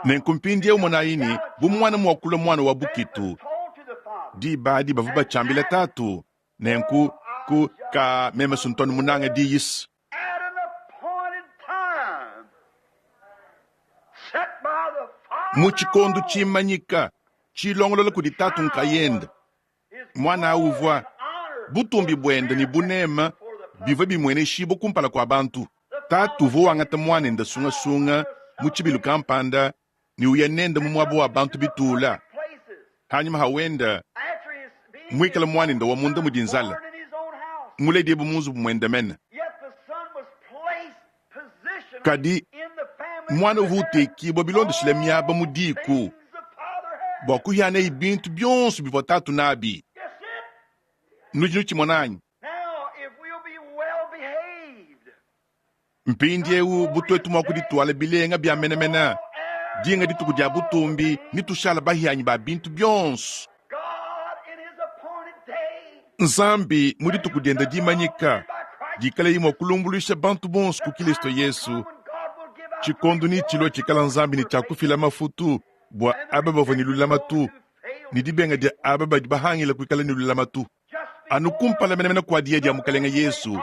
Nenku mpindieu monayi ne, bu muana mua kulua muana wa bukitu, diba adi bavua batshiambila Tatu. Nenku ku ka meme suntonu munanga diyis. Mu tshikondo tshimanyika, tshilongolola kudi Tatu nkayende, Muana au uvua, butumbi buende ne buneme bivua bimueneshibua kumpala kua bantu. Tatu uvua wangata Muanende sungasunga mu tshibilu kampanda ne uya nende mu muaba wa bantu bitula. Panyima ha wenda muikale muanende wa munda mudi nzala, muledibue mu nzubu muende mene. Kadi muana uvua utekibua bilondeshile miaba mu diku bua kuhianaye bintu bionso bivua tatu nabi. Nudi nutshimona anyi? Mpindieu bu tuetu mua kudituala bilenga bia menemene, dinga dituku dia butumbi, netushale bahianyi ba bintu bionso. Nzambi mu dituku diende dimanyika dikaleye mua kulumbuluisha bantu bonso ku Kilisto Yesu, tshikondo netshilua tshikala Nzambi ne tshia kufila mafutu bua aba bavua ne lulamatu ne dibenga dia aba badi bahangila kuikala ne lulamatu. Anu kumpala menemene kua diya dia Mukalenge Yesu,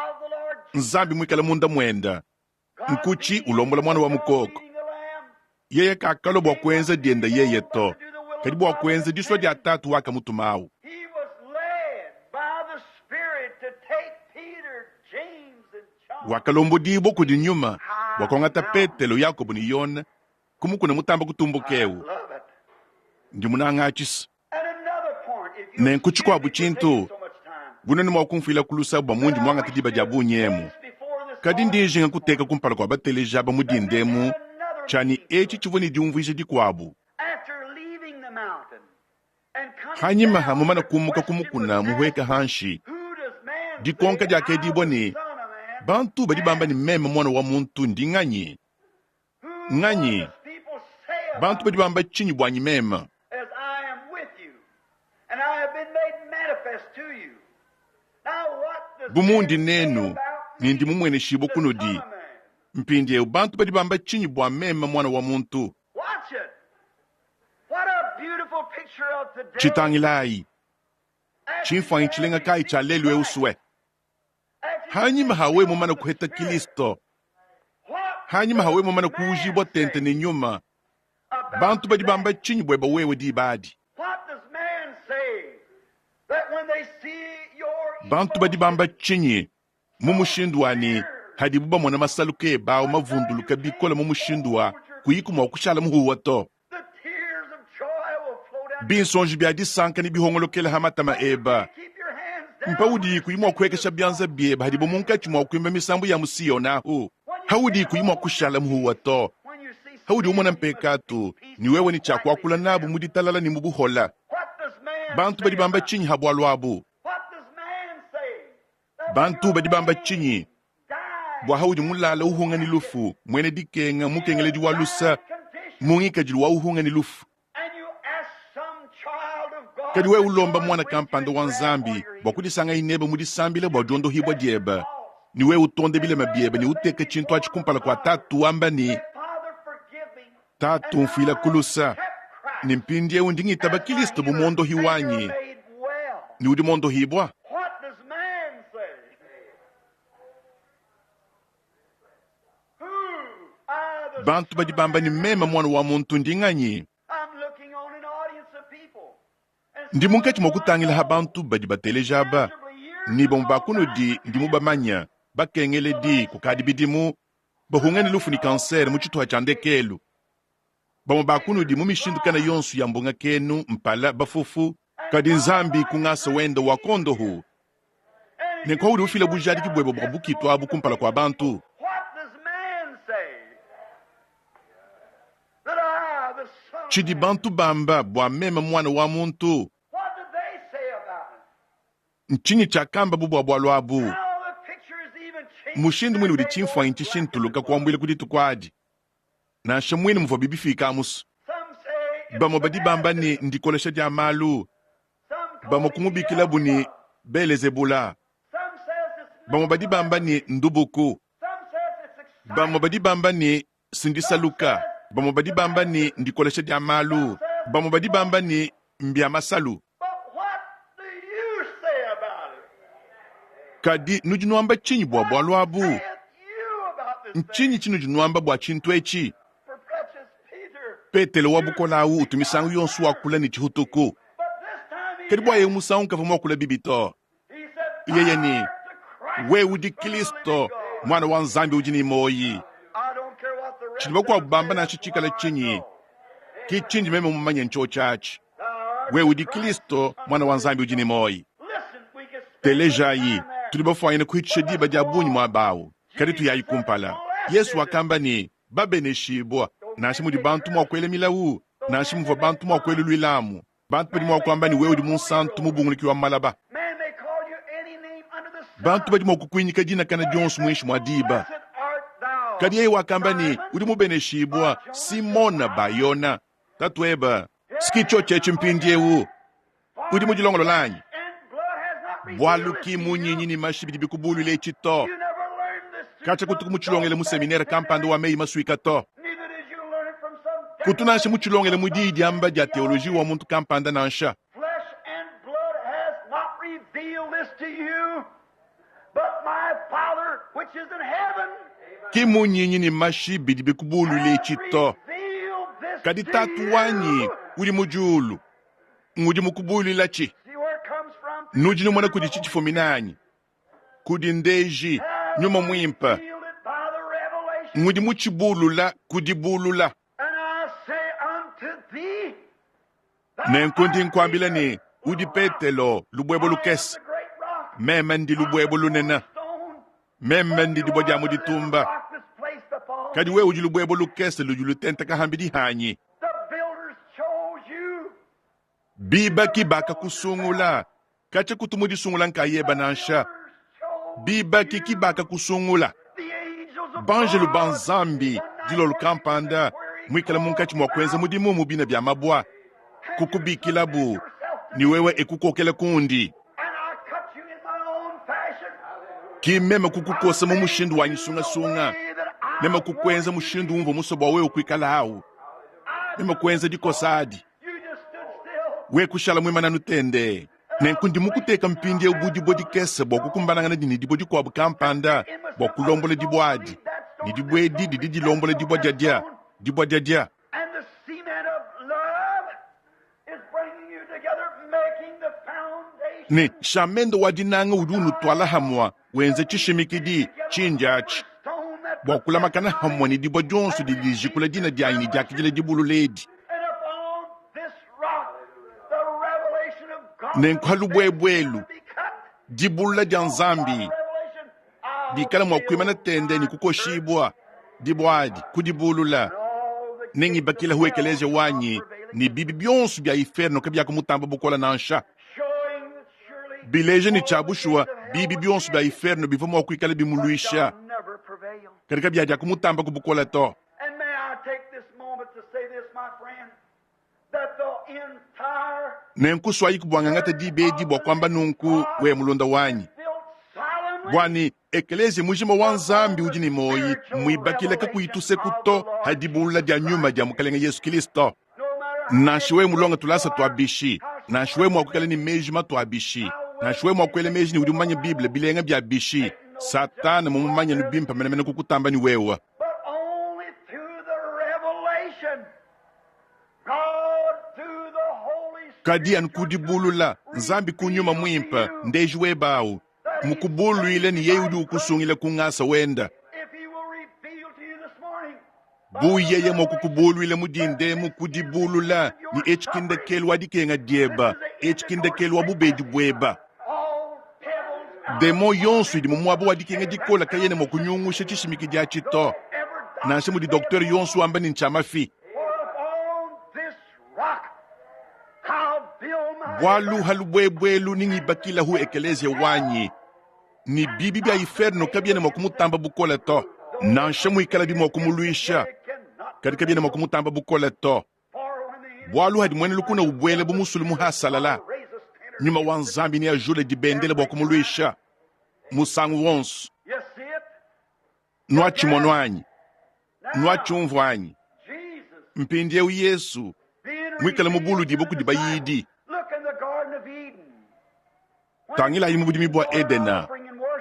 Nzambi muikale munda muende, nkutshi ulombola muana wa mukoko. Yeye kakalua bua kuenza diende yeye to, kadi bua kuenza disua dia Tatu wakamutumawu. Wakalombodibua kudi nyuma bua kuangata Petelo, Yakobo ne Yone ku mukuna mutambe kutumbuka eu. Ndi munange atshi. Nenku tshikuabu tshintu, bu nuenu mua kumfuila ku lusa bua mundi muangate diba dia bungi emu, kadi ndi njinga kuteka kumpala kua bateleji aba mu dinda emu tshia ne etshi tshivua ne diumvuija dikuabu. Hanyima ha mumane kumuka ku mukuna muhueke hanshi, dikonka diakedibua ne, Bantu badi bamba ne meme Muana wa muntu ndi nganyi? Nganyi? Bantu badi bamba tshinyi buanyi meme? Bu mundi nenu ne ndi mumueneshibue kunudi, mpindieu bantu badi bamba tshinyi bua meme Muana wa muntu? Tshitangilayi, tshimfuanyi tshilenga kayi tshia lelu eu sue! Hanyima ha wewe mumane kuheta Kilisto, hanyima ha wewe mumane kuujibua tente ne Nyuma, bantu badi bamba tshinyi buebe wewe diba adi? Bantu badi bamba tshinyi mu mushindu wa ne, hadibu bamona masaluka ebe au mavunduluka bikole mu mushindu wa kuyiku mua kushala muhuwa to? Binsonji bia disanka nebihongolokele ha matama ebe, mpaudi kuyi mua kuhekesha bianza biebe hadibo munkatshi mua kuimba misambu ya mu Siona ahu, haudi kuyi mua kushala muhuwa to, haudi umona mpekatu, ne wewe ne tshia kuakula nabu mu ditalala ne mu buhola. Bantu badi bamba tshinyi ha bualu abu? Bantu badi bamba tshinyi bua haudi mulala uhunga ne lufu, muena dikenga, mukengeledi wa lusa, mu ngikadilu wa uhunga ne lufu? Kadi wewe ulomba muana kampanda wa Nzambi bua kudisangaye nebe mu disambila bua diondohibua diebe, ne wewe utonde bilema biebe ne uteka tshintu atshi kumpala kua Tatu wamba ne, Tatu, mfuila ku lusa, ne mpindieu ndi ngitaba Kilisto bu muondohi wanyi, ne udi muondohibua. Bantu badi bamba ne meme Muana wa muntu ndi nganyi? Ndi munkatshi mua kutangila ha bantu badi bateleja aba, ne bamue ba kunudi ndi mubamanya, bakengeledi kukadi bidimu, bahunga ne lufu ne kansere mu tshituha tshia ndekelu. Bamue ba kunudi mu mishindu kana yonso ya mbunga kenu, mpala, bafufu, kadi Nzambi ku ngasa wende wa kondohu ne udi ufila bujadiki buebe bua bukitu abu kumpala kua bantu. Tshidi bantu bamba bua meme Muana wa muntu. Ntshinyi tshiakambabu bua bualu abu? Mushindu muine udi tshimfuanyi tshishintuluka kuambuila ku dituku adi, nansha muine muvuabi bifika amusu. Bamue badi bamba ne, ndikolesha dia malu, bamue kumubikilabu ne, Belezebula, bamue badi bamba ne, ndubuku, bamue badi bamba ne, sindisaluka, bamue badi bamba ne, ndikolesha dia malu, bamue badi bamba ne, mbia masalu. Kadi nudi nuamba tshinyi bua bualu abu? Ntshinyi tshinudi nuamba bua tshintu etshi? Petelo wa bukole au utu misangu yonso wakula ne tshihutuku, kadi bua eu musangu kavua muakula bibi to. Yeye ne, wewe udi Kristo, Muana wa Nzambi udi ne muoyi. Tshidi bakuabu bamba nansha tshikala tshinyi, ke tshindi meme mumanye ntshiotshi atshi. Wewe udi Kristo, Muana wa Nzambi udi ne muoyi. Telejayi, tudi bafuanyine kuhitshisha diba dia bungi muaba au, kadi tuyayi kumpala. Yesu wakamba ne, Babeneshibua, nansha mudi bantu mua kuela milawu, nansha muvua bantu mua kueluluilamu, bantu badi mua kuamba ne wewe udi munsantu mubunguluki wa malaba. Bantu badi mua kukuinyika dina kana dionso muinshi mua diba. Kadi yeye wakamba ne, udi mubeneshibua, Simona Bayona, tatuebe. Ski tshiotshi etshi mpindieu. Udi mudilongolola anyi? Bualu ki munyinyi ne mashi bidi bikubuluila etshi to. Katshia kutuku mutshilongele mu seminere kampanda wa meyi masuika to. Kutu nansha mutshilongele mu diyi diamba dia teoloji wa muntu kampanda nansha. Ki munyinyi ne mashi bidi bikubuluila etshi to, kadi Tatu wanyi udi mu diulu ngudi mukubuluilatshi. Nudi numona kudi tshi tshifumina anyi? Kudi ndeji. Nyuma Muimpe ngudi mutshibulula ku dibulula. Nenku ndi nkuambila ne, udi Petelo, lubuebue lukese. Meme ndi lubuebue lunene. Meme ndi dibue dia mu ditumba. Kadi wewe udi lubuebue lukese ludi lutenteka hambidi hanyi. Bibaki bakakusungula, katshia kutu mudisungula nkayeba nansha. Bibaki ki bakakusungula. Banjelu ba Nzambi dilolo kampanda muikale munkatshi mua kuenza mudimu mu bina bia mabua, kukubikilabu ne wewe ekukokela kundi. Ki meme kukukosa mu mushindu wanyi sungasunga, meme kukuenza mushindu umvua musue bua wewe kuikala awu. Meme kuenza dikosa adi. We kushala muimane anu tendee. Nenku ndi mukuteka mpindieu bu dibue dikese bua kukumbanangana ne dibue dikuabu kampanda bua kulombola dibue adi, ne dibue edi didi dilombola dibue diadia, dibue diadia. Ne shamende wa dinanga udi unutuala hamua wenza tshishimikidi tshindi atshi bua kulamakana hamua ne dibue dionso didi dijikula dina dianyi ne diakidila dibulula edi. Nenku ha lubuebue elu, dibulula dia Nzambi dikala mua kuimana tende ne kukoshibua, dibue adi kudibulula, nengibakilehu ekeleziya wanyi, ne bibi bionso bia iferno kabiakumutamba bukole nansha. Bileja ne tshia bushuwa bibi bionso bia iferno bivua mua kuikala bimuluisha, kadi kabiadiakumutamba ku bukole to. Nenku suayiku bua ngangate diba edi bua kuamba nunku, wewe mulunda wanyi, bua ne ekeleziya mujima wa Nzambi udi ne muoyi mmuibakila kakuyi tuseku to ha dibulula dia nyuma dia Mukalenge Yesu Kilisto. Nansha wewe mulonge tulasa tua bishi, nansha wewe mua kuikala ne meji matua bishi, nansha wewe mua kuela meji ne udi mumanye Bible bilenga bia bishi, Satana mmumumanye anu bimpe menemene kukutamba ne wewe. Kadi anu ku dibulula Nzambi ku Nyuma Muimpe, ndeji webe awu, mukubuluile ne yeye udi ukusungila ku ngasa wenda. Bu yeye mua kukubuluila mu dinda emu ku dibulula ne etshi ki ndekelu wa dikenga dieba, etshi ki ndekelu wa bubedi bueba. Demon yonso idi mu muaba wa dikenga dikole kayena mua kunyungusha tshishimikidi atshi to, nansha mudi doktere yonso wamba ne ntshia mafi. Bualu ha lubuebue nengibakilahu ekeleziya wanyi, ne bibi bia iferno kabiena mua kumutamba bukole to, nansha muikalabi mua kumuluisha, kadi kabiena mua kumutamba bukole to. Bualu hadi muena lukuna ubuela bu musulu muhasalala, Nyuma wa Nzambi neajule dibendele bua kumuluisha musangu wonso. Nuatshimono anyi? Nuatshiumvua anyi? Mpindieu Yesu muikale mubuludibue kudi bayidi, tangilayi mu budimi bua Edena,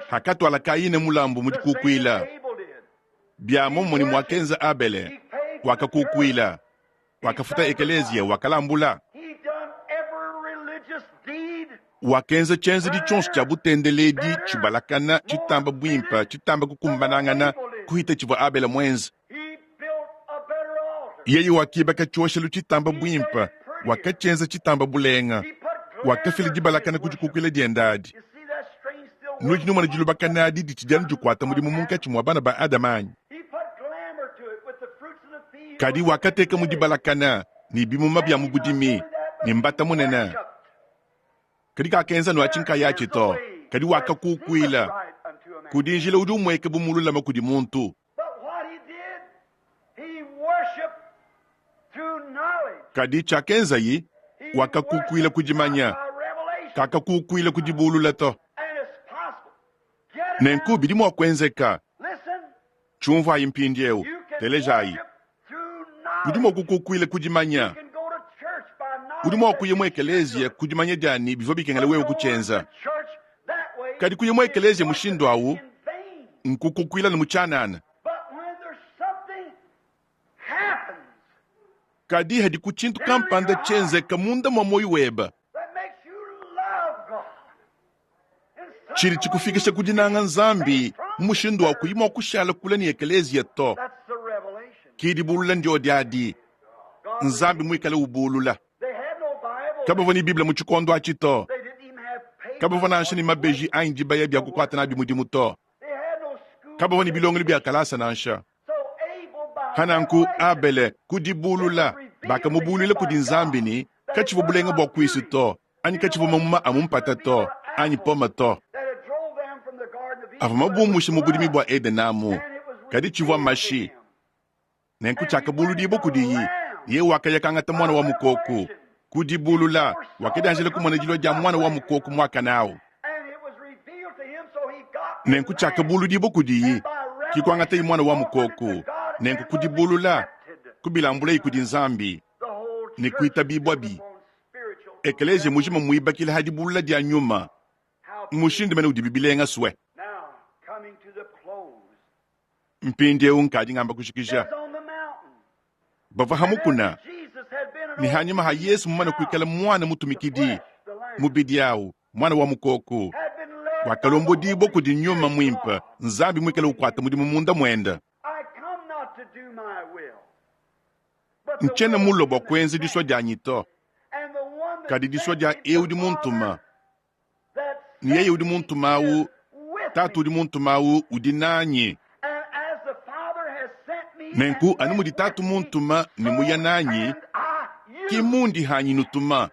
hakatuala Kayine mulambu mu dikukuila, bia muomumue ne muakenza Abele, wakakukuila, wakafuta ekeleziya, wakalambula. Wakenza tshienzedi tshionso tshia butendeledi tshibalakana, tshitamba buimpe, tshitamba kukumbanangana kuhita tshivua Abele muenze. Yeye wakibaka tshioshelu tshitamba buimpe, wakatshienza tshitamba bulenga, wakafila dibalakana ku dikukuila diende adi. Nudi numona dilubakana adi ditshidi anu dikuata mudimu munkatshi mua bana ba Adama anyi? Kadi wakateka mu dibalakana ne bimuma bia mu budimi ne mbata munene. Kadi kakenza nuatshi nkayatshi to, kadi wakakukuila. Kudi njila udi umueka bu mululame kudi muntu. Kadi tshiakenzayi, wakakukuila ku dimanya, kakakukuila ku dibulula to. Nenku bidi mua kuenzeka. Tshiumvuayi mpindieu, telejayi. Udi mua kukukuila ku dimanya. Udi mua kuya mu ekeleziya ku dimanya dia ne bivua bikengela wewe kutshienza. Kadi kuya mu ekeleziya mushindu au nkukukuila ne mu tshianana. Kadi hadiku tshintu kampanda tshienzeka munda mua muoyo webe. Tshidi tshikufikisha ku dinanga Nzambi mu mushindu wa kuyi mua kushala kule ne ekeleziya to. Ki dibulula ndiodi adi, Nzambi muikale ubulula. Kabavua ne Bible mu tshikondo atshi to. Kabavua nansha ne mabeji anyi dibaya bia kukuata nabi mudimu to. Kabavua ne bilongelu bia kalasa nansha. Pananku Abele ku dibulula, bakamubuluila kudi Nzambi ne, katshivua bulenga bua kuisu to, anyi katshivua mamuma a mu mpata to, anyi pome to, avua mabumbushe mu budimi bua Edene amu, kadi tshivua mashi. Nenku tshiakabuludibua kudiyi, yeye wakaya kangata muana wa mukoku. Ku dibulula, wakadianjila kumona dilua dia muana wa mukoku muakane au. Nenku tshiakabuludibua kudiyi, ki kuangatayi muana wa mukoku, nenku ku dibulula, kubilambulayi kudi Nzambi, ne kuitabibuabi. Ekeleziya mujima mmuibakila ha dibulula dia nyuma. Mmushindu mene udibi bilenga swe. Mpindieu nkadi ngamba kujikija. Bavua ha mukuna, ne hanyima ha Yesu mumane kuikala muana mutumikidi, mubidi au, muana wa mukoko, wakalombodibua kudi Nyuma Muimpe, Nzambi muikale ukuata mudimu munda muende. Ntshiena mulue bua kuenza disua dianyi to, kadi disua dia eu udi muntuma. Ne yeye udi muntuma au, Tatu udi muntuma au udi nanyi. Nenku anu mudi Tatu muntuma ne muya nanyi, ki mundi hanyi nutuma.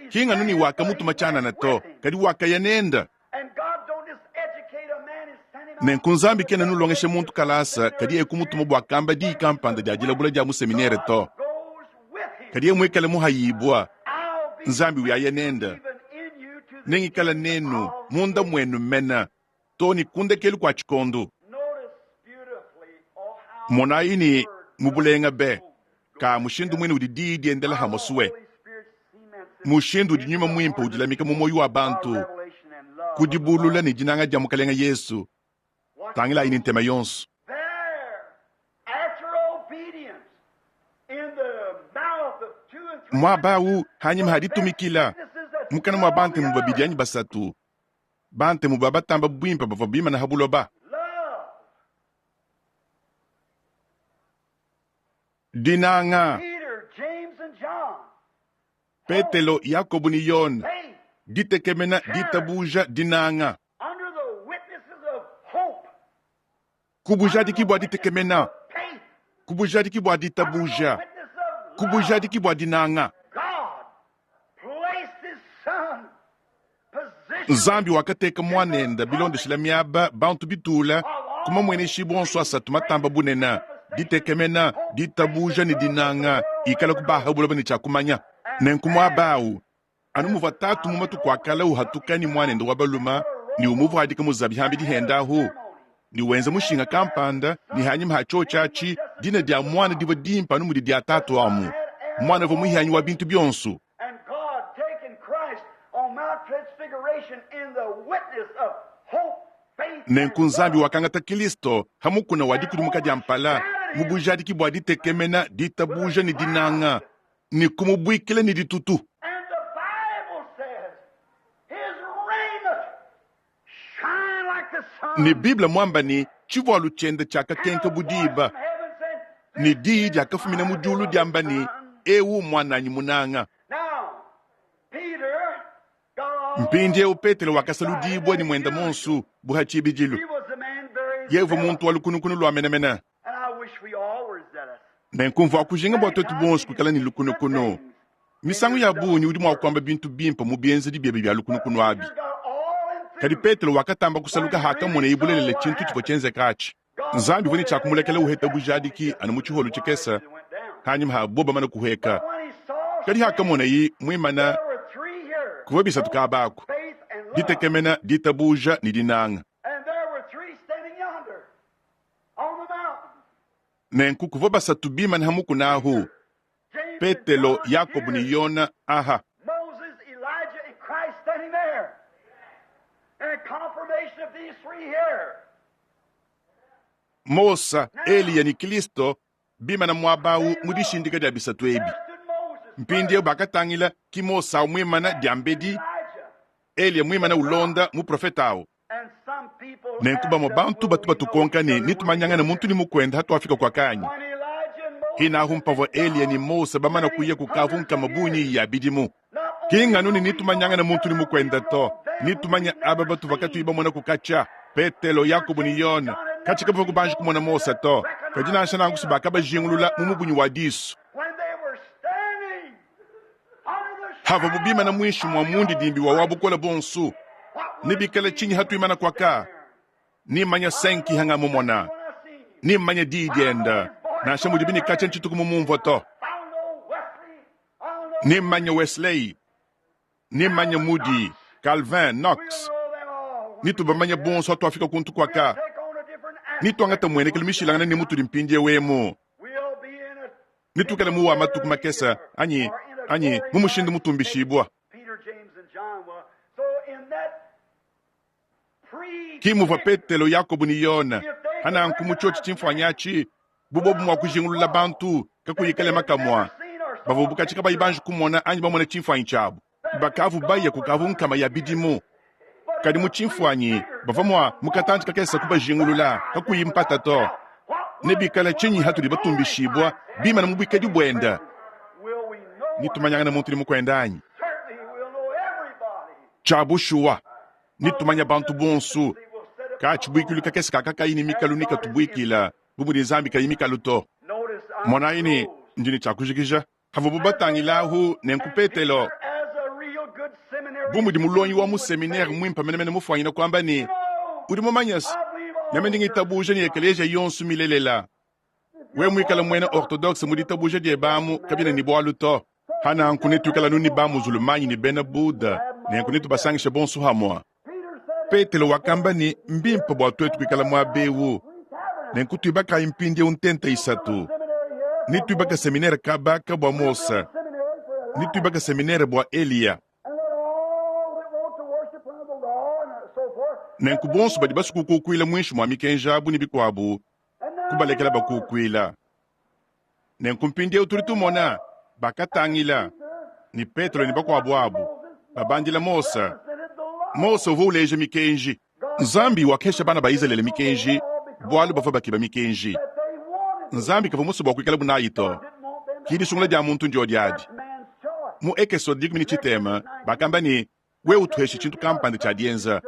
Ki nganu ne wakamutuma tshianana to, kadi wakaya nende. Nenku Nzambi kena nulongesha muntu kalasa kadi ekumutuma bua kamba diyi kampanda dia dilabula dia mu seminere to. Kadi yeye muikale muhayibua, Nzambi uyaya nende. Nengikale nenu munda muenu mene too ne ku ndekelu kua tshikondo. Monayi ne, mu bulenga be, ka mushindu muine udi diyi diendela hamosue, mushindu udi Nyuma Muimpe udilamika mu muoyo wa bantu ku dibulula ne dinanga dia Mukelenge Yesu. Tangilayi ne ntema yonso. Muaba au, hanyima ha ditumikila, mukana mua bantemu babidi anyi basatu, bantemu ba batamba buimpe bavua bimana ha buloba. Dinanga. Petelo, Yakobo ne Yone. Ditekemena, ditabuja, dinanga. Ku bujadiki bua ditekemena, ku bujadiki bua ditabuja, ku bujadiki bua dinanga. Nzambi wakateka Muanende bilondeshile miaba bantu bitula ku mamueneshibua onso asatu matamba bunene, ditekemena, ditabuja ne dinanga, ikala ku ba ha buloba ne tshia kumanya. Nenku muaba au, anu muvua tatu mu matuku a kale uhatuka ne muanende wa balume ne umuvuadika muzabi hambidi hende ahu, ne wenza mushinga kampanda, ne hanyima ha tshiotshi atshi, dina dia muana divua dimpe anu mudi dia tatu amu. Muana uvua muhianyi wa bintu bionso. And God taking Christ on Mount Transfiguration in the witness of hope, faith, Nenku and Nzambi love. wakangata Kristo ha mukuna wa dikudimuka dia mpala mu bujadiki bua ditekemena, ditabuja ne dinanga, ne kumubuikila ne ditutu. And the Bible says his raiment shine like the Ne sun. Bible muamba ne, tshivualu tshiende And tshiakakenka a bu voice diba, from heaven said, ne This diyi is diakafumina mu my diulu beloved diamba ne, Son. Eu mmuananyi munanga. Now, Peter got all Mpindieu Petelo excited wakasaludibua ne as muende usual. muonso bu ha tshibidilu. He was a man very Yeye uvua zealous. muntu wa lukunukunu lua menemene. And I wish we all were zealous. Nenku mvua kujinga bua Many tuetu times bonso you can kuikala ne speak good lukunukunu. things in Misangu your ya zealous bungi udi mua words. kuamba bintu bimpe mu bienzedi biebe bia But lukunukunu abi. Peter got all Kadi enthused Petelo wakatamba when kusaluka he really hakamoneye saw bulelela what tshintu tshivua happened. tshienzeka atshi. God Nzambi uvua ne before tshia they kumulekela had a uheta testimony bujadiki just anu mu a little tshiholo while tshikese after they went down. hanyima ha bobo bamane kuhueka. But when he saw Kadi standing, hakamonaye muimana, there were three here kuvua bisatu hope, kaba aku, faith, and love. ditekemena, ditabuja ne dinanga. And there were three standing yonder on the mountain. Nenku kuvua basatu bimane ha mukuna ahu, Peter, James, and Petelo, John Yakobo ne here. Yona aha. Moses, Elijah, and Christ standing there. And a confirmation of these three here. Mosa, Eliya Now, ne Kristo bimana muaba au they mu looked. dishindika dia bisatu ebi. There stood Moses Mpindieu first, bakatangila ki Mosa au muimana then stood diambedi, Elijah. Eliya muimane ulonda muprofete au. Nenku bamue bantu batu batukonka ne, Netumanyangane muntu ne mukuende hatuafika kuakanyi? Hinahu mpavua Eliya ne Mose bamane kuya kukavu nkama bungi ya bidimu. Ki nganu ne netumanyangane muntu ne mukuende to, netumanye aba batuvua katuyi bamone ku katshia, Petelo, Yakobo ne Yone. Katshia kabavua kubanji kumona Mose to, kadi nansha nanku si bakabajingulula mu mubunyi wa disu. Havuabu bimana muinshi mua mundidimbi wa Wa Bukole Buonso, nebikale tshinyi hatuimana kuaka? Nimmanya senki hangamumona, nimmanya diyi diende, nansha mudibi ne katshia ntshituku mumumvua to. Nimmanya Wesley, nimmanya Moody, Calvin, Knox, nitubamanya bonso hatuafika kuntu kuaka, nituangata muenekelu mishilangane ne mutudi mpindieu emu. Netuikale mu wa matuku makese anyi, anyi mu mushindu mutumbishibua. Ki muvua Petelo, Yakobo ne Yone. Pa nanku mu tshiotshi tshimfuanyi atshi, bu bobu mua kujingulula bantu kakuyi kalema kamua, bavua bu katshia kabayi banji kumona anyi bamone tshimfuanyi tshiabu. Bakavu baya kukavu nkama ya bidimu, kadi mu tshimfuanyi bavua mua mu katantshi kakese kubajingulula kakuyi mpata to. Nebikale tshinyi hatudi batumbishibua bimane mu buikadi buende? Netumanyangane muntu ne mukuende anyi? Tshia bushuwa, netumanye bantu bonso. Katshibuikilu kakese kakakayi ne mikalu nekatubuikila, bu mudi Nzambi kayi mikalu to. Monayi ne, ndi ne tshia kujikija. Havuabu batangilahu, nenku Petelo, bu mudi mulongi wa mu seminere muimpe menemene mufuanyine kuamba ne, Udi mumanye se, meme ndi ngitabuja ne ekeleziya yonso milelela. Wewe muikale muena ortodokse mu ditabuja diebe amu, kabiena ne bualu to. Pa nanku netuikale anu ne ba-Muzulumanyi ne bena Buddha, nenku netubasangishe bonso hamue. Petelo wakamba ne, Mbimpe bua tuetu kuikala muaba eu, nenku tuibakayi mpindieu ntenta isatu, netuibake seminere kaba ka bua Mose, netuibake seminere bua Eliya. Nenku bonso badi basue kukukuila muinshi mua mikenji abu ne bikuabu, kubalekela bakukuila. Nenku mpindieu tudi tumona bakatangila ne Petelo ne bakuabu abu babandila Mose. Mose uvua uleja mikenji. Nzambi wakesha bana ba Izalele mikenji bualu bavua bakeba mikenji. Nzambi kavua musue bua kuikalabu nayi to. Ki disungula dia muntu ndiodi adi. Mu Ekesode 13 bakamba ne, Wewe utuheshe tshintu kampanda tshia dienza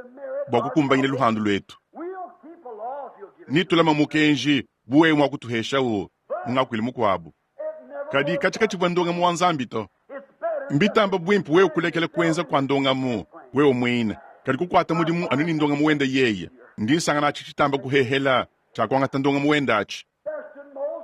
bua kukumbanyina luhandu luetu. Netulame mukenji bu wewe mua kutuheshawu mu ngakuilu mukuabu. Kadi katshi katshivua ndongamu wa Nzambi to. Mbitamba buimpe wewe kulekela kuenza kua ndongamu wewe muine, kadi kukuata mudimu anu ne ndongamu wende yeye. Ndi nsangana atshi tshitamba kuhehela tshia kuangata ndongamu wende atshi.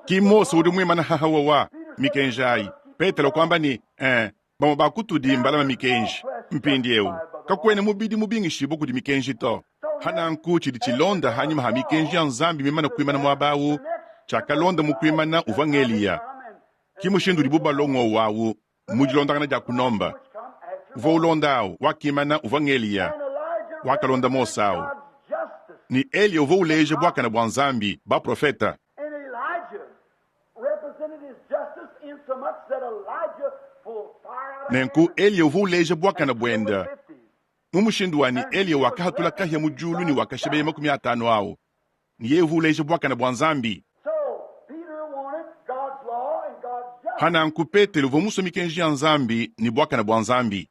Ki Mose udi muimane haha wowa mikenji ayi. Petelo kuamba ne, Eh, bamue ba kutudi mbalama mikenji. Mpindieu, kakuena mubidi mubingishibue kudi mikenji to. Pa nanku tshidi tshilonda hanyima ha mikenji ya Nzambi mimane kuimana muaba au, tshiakalonda mu kuimana uvua ng'Eliya. Ki mushindu udibu balua ngowu au mu dilondangana dia kunomba. Uvua ulonda au wakimana uvua ng'Eliya, wakalonda Mose au. Ne Eliya uvua uleja buakane bua Nzambi, baprofete. Nenku Eliya uvua uleja buakane buende mu mushindu wa ne Eliya wakahatula kahia mu diulu ne wakashibeya 50 au, ne yeye uvua uleja buakane bua Nzambi. Pa nanku Petelo uvua musue mikenji ya Nzambi ne buakane bua Nzambi.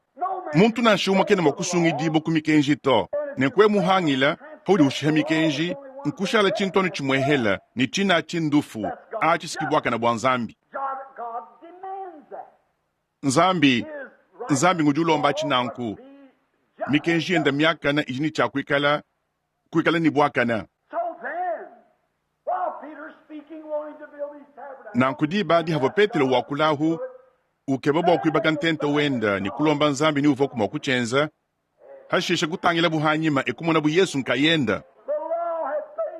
Muntu nansha umue kena mua kusungidibua ku mikenji to. Nenku wewe muhangila, paudi ushiha mikenji, nkushala tshintu anu tshimuehela, ne tshina atshi ndufu. Atshi si buakane bua Nzambi. Nzambi, Nzambi ngudi ulomba atshi nanku. Mikenji yende miakane idi ne tshia kuikala kuikala ne buakane. Nanku diba adi havua Petelo wakulahu ukeba bua kuibaka ntenta wenda ne kulomba Nzambi ni uvuaku mua kutshienza, hashishe kutangilabu hanyima e kumonabu Yesu nkayenda.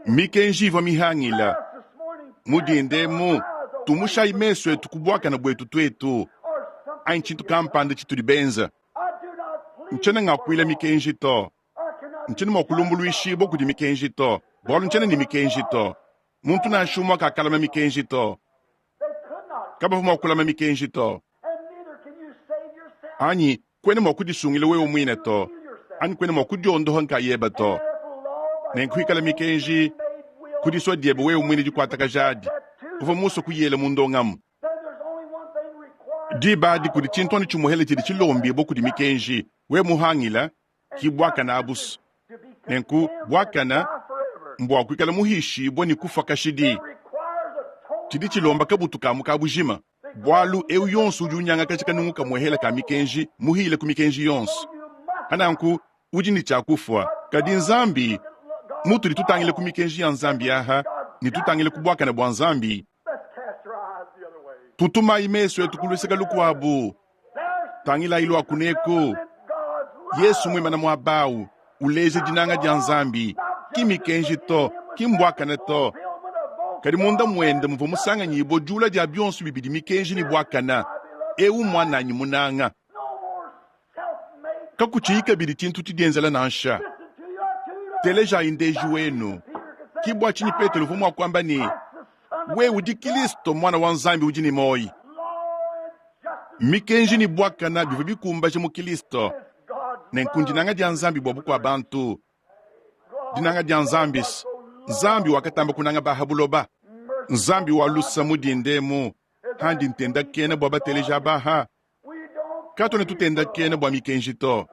Mikenji ivua mihangila. Mu dinda emu, tumushayi mesu etu ku buakane buetu tuetu anyi tshintu kampanda tshitudi benza. Ntshiena ngakuila mikenji to. Ntshiena mua kulumbuluishibua kudi mikenji to, bualu ntshiena ne mikenji to. Muntu nansha umue kakalama mikenji to. Kabavua mua kulama mikenji to. Anyi kuena mua kudisungila wewe muine to. Anyi kuena mua kudiondoha nkayebe to. Nenku ikala mikenji ku disua diebe wewe muine dikuatakajadi, uvua musue kuyela mu ndongamu. Diba adi kudi tshintu anu tshimuehele tshidi tshilombibue kudi mikenji, wewe muhangila, ki buakane abusu. Nenku buakane mbua kuikala muhishibue ne kufua kashidi. Tshidi tshilomba kabutu ka mu kabujima. Bualu eu yonso udi unyangakaja kanungu kamuehela ka mikenji muhile ku mikenji yonso. Pananku udi ne tshia kufua. Kadi Nzambi, mutudi tutangila ku mikenji ya Nzambi aha ne tutangila ku buakane bua Nzambi, tutumayi mesu etu ku luseke lukuabu. Tangilayi lua kuneku, Yesu muimana muaba au, uleja dinanga dia Nzambi, ki mikenji to, ki mbuakane to, kadi munda muende muvua musanganyibua diula dia bionso bibidi mikenji ne buakane. Eu mmuananyi munanga. Kakutshiyi kabidi tshintu tshidienzela nansha. Telejayi ndeji wenu. Ki bua tshinyi Petelo uvua mua kuamba ne, Wewe udi Kristo, Muana wa Nzambi udi ne muoyo. Mikenji ne buakane bivua bikumbaja mu Kristo. Nenku ndinanga dia Nzambi bua bukua-bantu. Dinanga dia Nzambi. Nzambi wakatamba kunanga ba ha buloba. Nzambi wa lusa mu dinda emu, handi ntendakena bua bateleji aba aha. Katuena tutendakena bua mikenji to.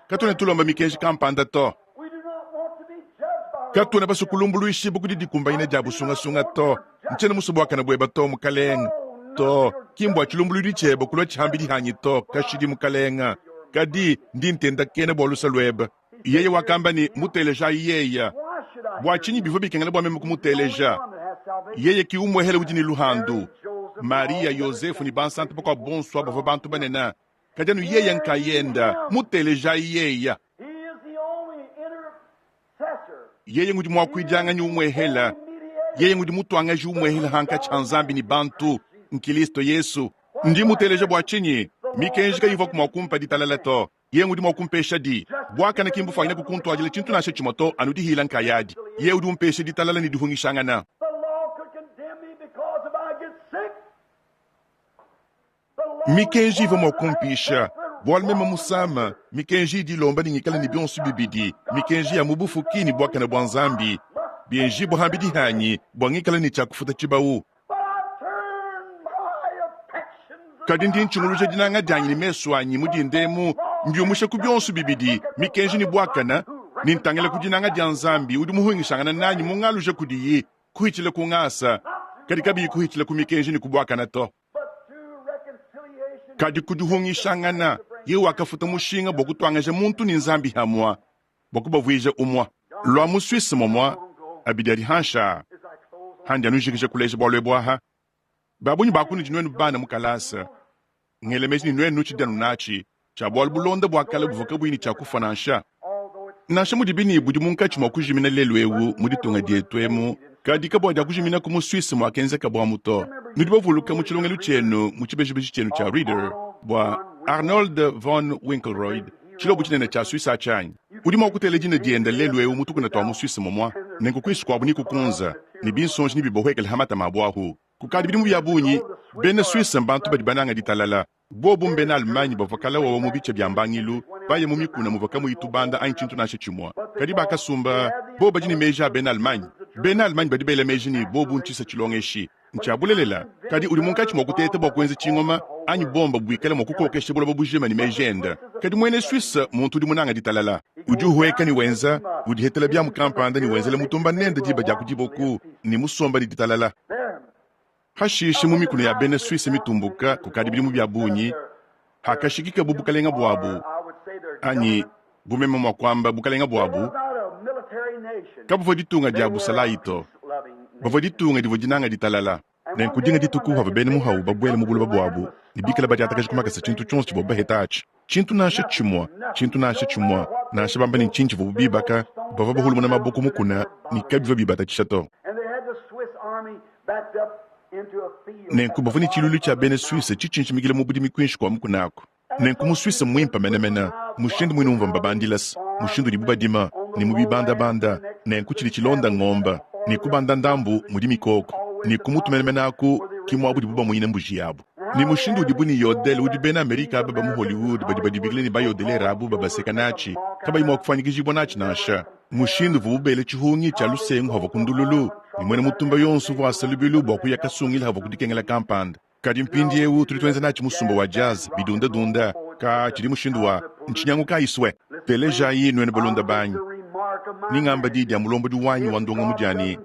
Katuena tulomba mikenji kampanda to. Katuena basue kulumbuluishibua ku didikumbanyina dia busungasunga to. Ntshiena musue buakane buebe to, Mukalenge. To, ki mbua tshilumbuluidi tshiebe kulua tshiambidi hanyi to, kashidi, Mukalenge. Kadi ndi ntendakena bua luse luebe. Yeye wakamba ne, Mutelejayi yeye. Bua tshinyi bivua bikengela bua meme kumuteleja? Yeye ki umuehele udi ne luhandu. Mariya, Yozefu ne bansantu bakuabu bonso aba bavua bantu banene, kadi anu yeye nkayende. Mutelejayi yeye. Yeye ngudi muakuidianganyi umuehele. Yeye ngudi mutuangaji umuehele hankatshi ha Nzambi ne bantu, n'Kilisto Yesu. Ndi muteleja bua tshinyi? Mikenji kayivuaku mua kumpa ditalala to. Yeye ngudi mua kumpesha di. Buakane ki mbufuanyine kukuntuadila tshintu nansha tshimue to, anu dihila nkayadi. Yeye udi umpesha ditalala ne dihungishangana. Mikenji ivua mua kumpisha bualu meme musama. Mikenji idi ilomba ne ngikale ne bionso bibidi, mikenji ya mu bufuki ne buakane bua Nzambi, bienjibua hambidi hanyi bua ngikale ne tshia kufuta tshibawu. Kadi ndi ntshinguluja dinanga dianyi ne mesu anyi mu dinda emu, mbiumusha ku bionso bibidi, mikenji ne buakane, ne ntangila ku dinanga dia Nzambi udi muhungishangane nanyi mungaluja kudiyi, kuhitshila ku ngasa, kadi kabiyi kuhitshila ku mikenji ne ku buakane to. Kadi ku dihungishangana, yeye wakafuta mushinga bua kutuangaja muntu ne Nzambi hamua, bua kubavuija umua. Lua mu Suisse momua abidi adi hanshi aa, handi anu njikija kuleja bualu ebu aha. Ba bungi ba kunudi nuenu bana mu kalasa, ngela meji ne nuenu nutshidi anu natshi tshia bualu bulonda bua kale buvua kabuyi ne tshia kufua nansha. Nansha mudibi ne budi munkatshi mua kujimina lelu eu mu ditunga dietu emu, kadi kabuadiakujiminaku mu Suisse muakenzekabu amu to. Nudi bavuluke mu tshilongelu tshienu mu tshibejibeji tshienu tshia Reader bua Arnold von Winkelried, tshilobo tshinene tshia Suisse atshi anyi? Udi mua kutela dina diende lelu eu mu tukuna tua mu Suisse momua, nenku kuisu kuabu nikukunza, ne binsonji nebibohuekele ha matama abu ahu. Kukadi bidimu bia bungi, bena Suisse mbantu badi banange ditalala. Bobu mbena Allemagne bavua kale wawa mu bitshia bia mbangilu, baya mu mikuna muvua kamuyi tubanda anyi tshintu nansha tshimue. Kadi bakasumba, bobu badi ne meji a bena Allemagne. Bena Allemagne badi bela meji ne, bobu ntshisa tshilongeshi. Ntshia bulelela, kadi udi munkatshi mua kuteta bua kuenza tshingoma anyi bomba buikale mua kukokesha buloba bujima ne meji ende. Kadi muena Suisse mmuntu udi munange ditalala. Udi uhueka ne wenza, udihetela biamu kampanda ne wenzela mutumba nende diba dia ku diboku ne musomba ne ditalala. Hashishe mu mikuna ya bena Suisse mitumbuka kukadi bidimu bia bungi, hakashikikabu bukalenga buabu, anyi bu meme mua kuamba bukalenga buabu, kabuvua ditunga dia busalayi to, bavua ditunga divua dinanga ditalala. Nenku dinga dituku pavua bena muhawu babuele mu buloba buabu ne bikale badiatakaja ku makasa tshintu tshionso tshivuabu baheta atshi, tshintu nansha tshimue, tshintu nansha tshimue, nansha bamba ne ntshinyi tshivuabu bibaka, bavua bahulumuna mabue ku mukuna ne kabivua bibatatshisha to. Nenku bavua ne tshiluilu tshia bena Suisse tshitshintshimikile mu budimi kuinshi kua mukuna aku. Nenku mu Suisse mmuimpe menemene, mushindu muine umvua mbabandila se mushindu udibu badima ne mu bibandabanda. Nenku tshidi tshilonda ngombe, ne kubanda ndambu mudi mikoko, ne ku mutu menemene aku ke muaba udibu bamunyina mbuji yabu. Ne mushindu udibu ne yodel udi bena Amerika aba ba mu Hollywood badi badibikila ne bayodelere abu babaseka natshi, kabayi mua kufuanyikijibua natshi nansha. Mushindu uvuabu bele tshihungi tshia lusengu havua ku ndululu, ne muena mutumba yonso uvua asa lubilu bua kuya kasungila havua ku dikengela kampanda. Kadi mpindieu tudi tuenza natshi musumba wa jazz, bidundadunda. Ka tshidi mushindu wa, ntshinyangu kayi swe? Telejayi, nuenu balunda banyi, ni ngamba diyi dia mulombodi wanyi wa ndongamu dia ne,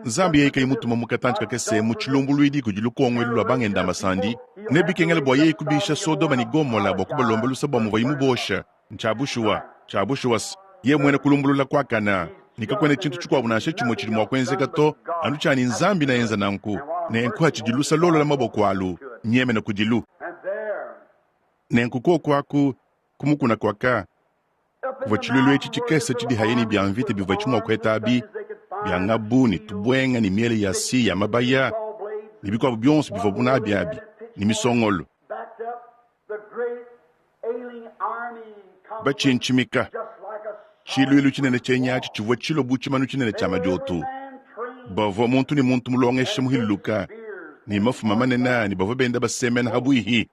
Nzambi yeye kayi mutuma mu katantshi kakese mu tshilumbuluidi kudi lukongo elu lua bangenda masandi, nebikengele bua yeye kubisha Sodoma ne Gomola bua kubalomba luse bua muvuaye mubosha. Ntshia bushuwa, tshia bushuwa se, yeye muena kulumbulula kuakana, ne kakuena tshintu tshikuabu nansha tshimue tshidi mua kuenzeka to, anu tshia ne Nzambi neenza nanku. Nenku hatshidi lusa lolola maboko alu, nyemena kudilu. Nenku kuoku aku, ku mukuna kuaka, kuvua tshiluilu etshi tshikese tshidihaye ne bia mvita bivua tshi mua kuheta abi, bia ngabu ne tubuenga ne miele ya si ya mabaya ne bikuabu bionso bivuabu nabi abi, ne misongolo. Batshintshimika, tshiluilu tshinene tshienyi atshi tshivua tshilua bu tshimanu tshinene tshia madiotu. Bavua muntu ne muntu mulongesha muhiluluka ne mafuma manene ne bavua benda basemena habuihi.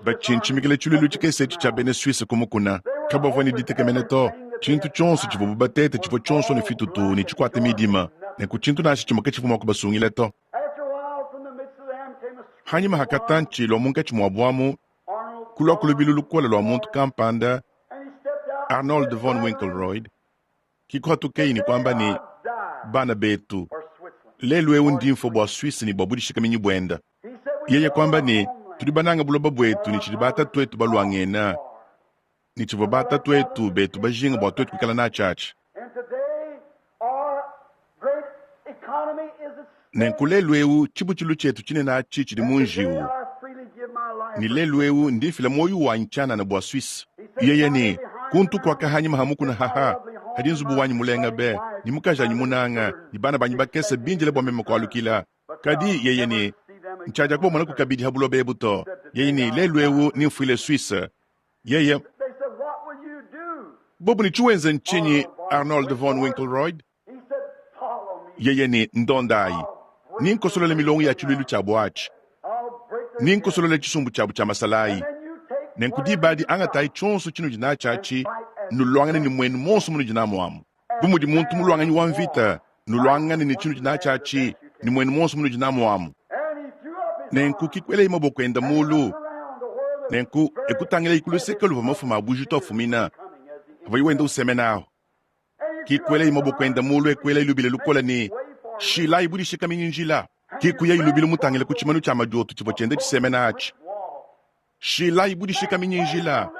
Batshintshimikila tshiluilu tshikese etshi tshia bena Suisse ku mukuna, kabavua ne ditekemena to. Tshintu tshionso tshivuabu batete tshivua tshionso ne fitutu ne tshikuate midima, nenku tshintu nansha tshimue katshivua mua kubasungila to. Hanyima ha katantshi lua munkatshi muabu amu, kulua ku lubilu lukole lua muntu kampanda, Arnold von Winkelried, kikuhatukeyi ne kuamba ne, Bana betu, lelu eu ndi mfua bua Suisse ne bua budishikaminyi buenda. Yeye kuamba ne, Tudi banange buloba buetu ne tshidi batatuetu baluangena ne tshivua batatuetu betu bajinga bua tuetu kuikala natshi atshi. Nenku lelu eu tshibutshilu tshietu tshinene atshi tshidi mu njiwu, ne lelu eu ndi mfila muoyo wanyi tshianana bua Suisse. Yeye ne, Kuntu kuaka hanyima ha mukuna haha hadi nzubu wanyi mulenga be, ne mukajanyi munanga, ne bana banyi bakese bindile bua meme kualukila. Kadi yeye ne, Ntshiadia kubamonaku kabidi ha buloba ebu to. Yeye ne, Lelu eu nemfuile Suisse. Yeye bobu ne, Tshiwenza ntshinyi, Arnold von Winkelried? Yeye ne, Ndondayi, nenkosolole milongo ya tshiluilu tshiabu atshi, nenkosolole tshisumbu tshiabu tshia masalayi. Nenku diba adi angatayi tshionso tshinudi natshi atshi, nuluangane ne muenu muonso munudi namu amu. Bu mudi muntu muluanganyi wa mvita, nuluangane ne tshinudi natshi atshi, ne muenu muonso munudi namu amu. Nenku kikuelayi maboko enda mulu, nenku ekutangilayi ku luseke luvua mafuma a bujitu afumina, avuaye wenda usemena ahu. Kikuelayi maboko enda mulu, ekuelayi lubila lukole ne, Shilayi budishikaminyi njila! Kikuyayi lubilu mutangile ku tshimanu tshia madioto tshivua tshienda tshisemena atshi. Shilayi budishikaminyi njila!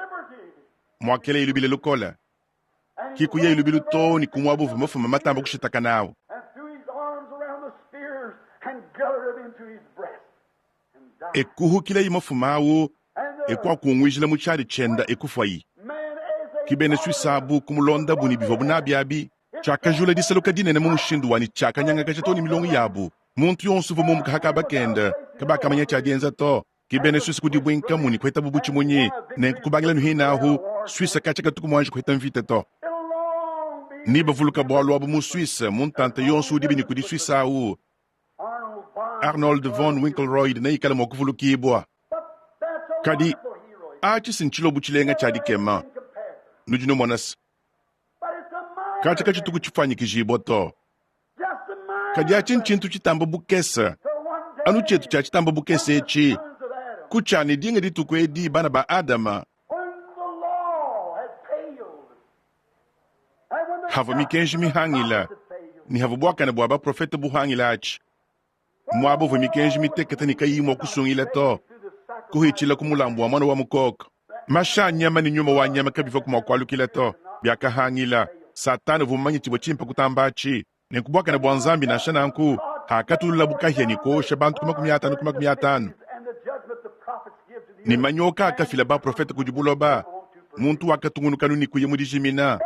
Muakelayi lubila lukole. Kikuyayi lubilu too ne ku muaba uvua mafuma matamba kushitakana awu. Ekuhukilayi mafuma awu, ekuakunguijila mu tshiadi tshienda, ekufuayi. Ke bena Suisse abu kumulondabu ne bivuabu nabi abi. Tshiakajula disaluka dinene mu mushindu wa ne tshiakanyangakaja too ne milongo yabu. Muntu yonso uvua mumbuka ha kaba kende, kabakamanya tshia dienza to. Ke bena Suisse kudibuinkamu ne kuhetabu butshimunyi. Nenku kubangila nu hine ahu, Suisse katshia katuku muanji kuheta mvita to. Ne bavuluka bualu abu mu Suisse, mu ntanta yonso udibi ne kudi Suisse awu, Arnold von Winkelried neikale mua kuvulukibua. Kadi atshi si ntshilobu tshilenga tshia dikema! Nudi numona se, katshia katshituku tshifuanyikijibua to. Kadi atshi ntshintu tshitamba bukese, anu tshietu tshia tshitamba bukese etshi, kutshia ne dinga dituku edi bana ba Adama, havua mikenji mihangila ne havua buakane bua baprofete buhangila atshi, muaba uvua mikenji mitekete ne kayiyi mua kusungila to, kuhitshila ku mulambu wa muana wa mukoko. Mashi a nyama ne nyuma wa nyama kabivuaku mua kualukila to, biakahangila. Satana uvua mumanye tshivua tshimpe kutamba atshi. Nenku buakane bua Nzambi nansha nanku, hakatululabu kahia ne kuosha bantu ku 50 ku 50, ne manyoka akafila baprofete kudi buloba, muntu wakatungunuka ne kuya mu dijimina.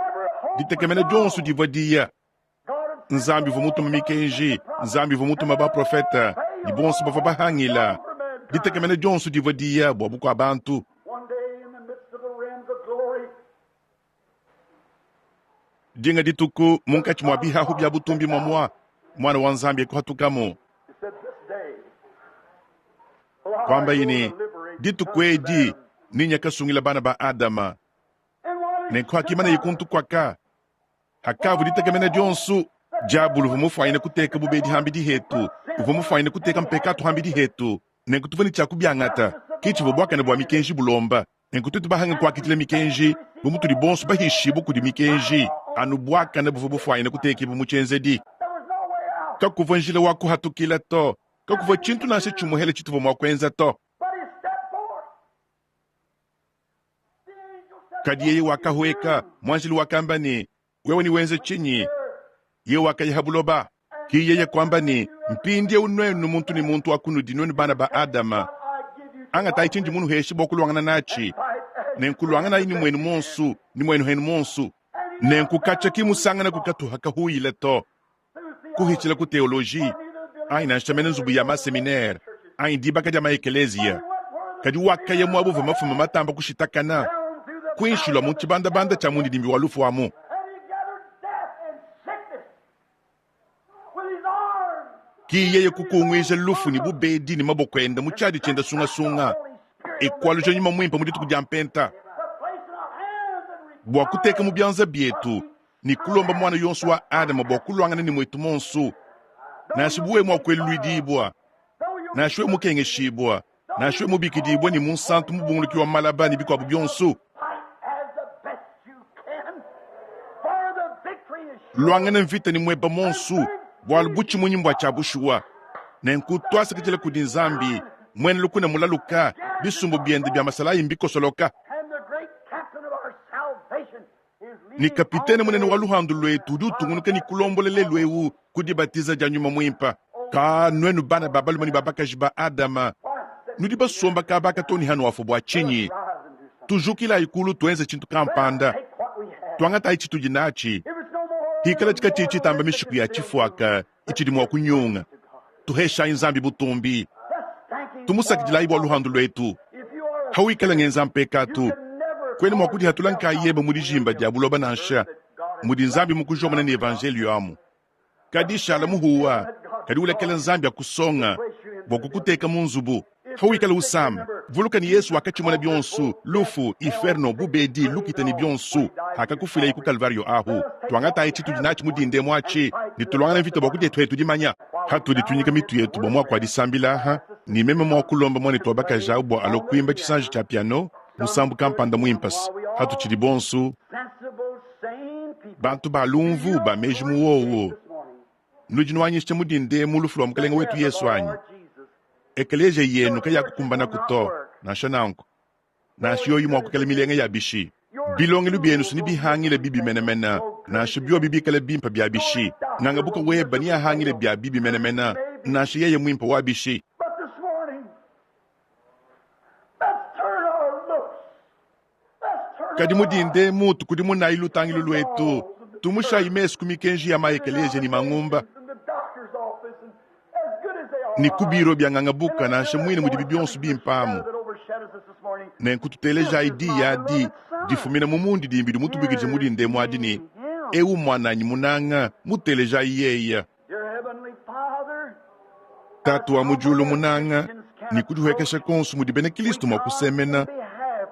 Ditekemena dionso divua diya. Nzambi uvua mutuma mikenji, Nzambi uvua mutuma baprofete, ne bonso bavua bahangila. Ditekemena dionso divua diya bua bukua bantu. Dinga dituku munkatshi mua bihahu bia butumbi muamua, Muana wa Nzambi ekuhatukamu. Kuambaye ne, Dituku edi nenye kasungila bana ba Adama. Nenku hakimanaye kuntu kuaka, hakavua ditekemena dionso. Diabolo uvua mufuanyine kuteka bubedi hambidi hetu, uvua mufuanyine kuteka mpekatu hambidi hetu, nenku tuvua ne tshia kubiangata. Ke tshivua buakane bua mikenji bulomba. Nenku tuetu bahange kuakidila mikenji, bu mutudi bonso bahishibue kudi mikenji, anu buakane buvua bufuanyine kutekibua mu tshienzedi. Kakuvua njila wa kuhatukila to, kakuvua tshintu nansha tshimuehele tshituvua mua kuenza to. Kadi yeye wakahueka, muanjelu wakamba ne, Wewe newenze tshinyi? Yeye wakaya ha buloba. Ke yeye kuamba ne, Mpindieu nuenu muntu ne muntu wa kunudi, nuenu bana ba Adama, angatayi tshindi munuheshe bua kuluangana natshi, nenku luanganayi ne muenu muonso ne muenu henu muonso. Nenku katshia ki musanganaku katuha kahuyile to, kuhitshila ku teoloji anyi nansha mene nzubu ya maseminere anyi dibaka dia maekeleziya, kadi wakaya muaba uvua mafuma matamba kushitakana, kuinshi lua mu tshibandabanda tshia mundidimbi wa lufu amu. Ki yeye kukunguija lufu ne bubedi ne maboko ende mu tshiadi tshiende sungasunga, e kualuja nyuma muimpe mu dituku dia Mpenta bua kuteka mu bianza bietu ne kulomba muana yonso wa Adama bua kuluangana ne muetu muonso, nansha bu wewe mua kueluluidibua, nansha wewe mukengeshibua, nansha wewe mubikidibue ne munsantu mubunguluki wa malaba ne bikuabu bionso. Luangana mvita ne mueba muonso, bualu butshimunyi mbua tshia bushuwa. Nenku tuasakidila kudi Nzambi, muena lukuna mulaluka, bisumbu biende bia masalayi mbikosoloka. Ne kapitene munene wa luhandu luetu udi utungunuka ne kulombola lelu eu ku dibatiza dia nyuma muimpe. Ka nuenu bana ba balume ne ba bakaji ba Adama, nudi basomba kaba ka too ne hanuafua bua tshinyi? Tujukilayi kulu tuenze tshintu kampanda, tuangatayi tshitudi natshi, hikala tshikatshiyi tshitamba mishiku ya tshifuaka itshidi mua kunyunga. Tuheshayi Nzambi butumbi, tumusakidilayi bua luhandu luetu. Hawikala ngenza mpekatu, kuena mua kudihatula nkayebe mu dijimba dia buloba nansha mudi Nzambi mukujomona ne evanjelio amu. Kadi shala muhuwa, kadi ulekela Nzambi akusonga bua kukuteka mu nzubu. Hawikala usama, vuluka ne Yesu wakatshimuna bionso, lufu, iferno, bubedi, lukita ne bionso, hakakufuilaye ku Kalvario ahu. Tuangatayi tshitudi natshi mu dinda emu atshi ne tuluangana mvita bua kudia tuetu dimanya. Hatudi tuinyika mitu yetu bua muaku wa disambila aha, ne meme mua kulomba muanetu wa bakaji awu bua alue kuimba tshisanji tshia piano, musambu kampanda muimpas, hatutshidi bonso bantu ba lumvu ba meji mu wowo. Nudi nuanyisha mu dinda emu lufu lua Mukalenge wetu Yesu anyi? Ekeleziya yenu kayakukumbanaku to, nansha nanku, nansha yoyi mua kuikala milenga ya bishi. Bilongelu bienu si nebihangile bibi menemene, nansha biobi bikale bimpe bia bishi. Nganga buka weba neahangile bia bibi menemene, nansha yeye muimpe wa bishi. Kadi mu dinda emu tukudimunayi lutangilu luetu, tumushayi mesu ku mikenji ya maekeleziya ne mangumba ne ku biro bia ngangabuka, nansha muine mudibi bionso bimpe amu. Nenku tutelejayi diyi adi difumina mu mundidimbi udi mutubuikidije mu dinda emu adi ne, Eu mmuananyi munanga, mutelejayi yeye. Tatu wa mu diulu munanga, ne kudihuekesha kuonso mudi bena Kristo mua kusemena,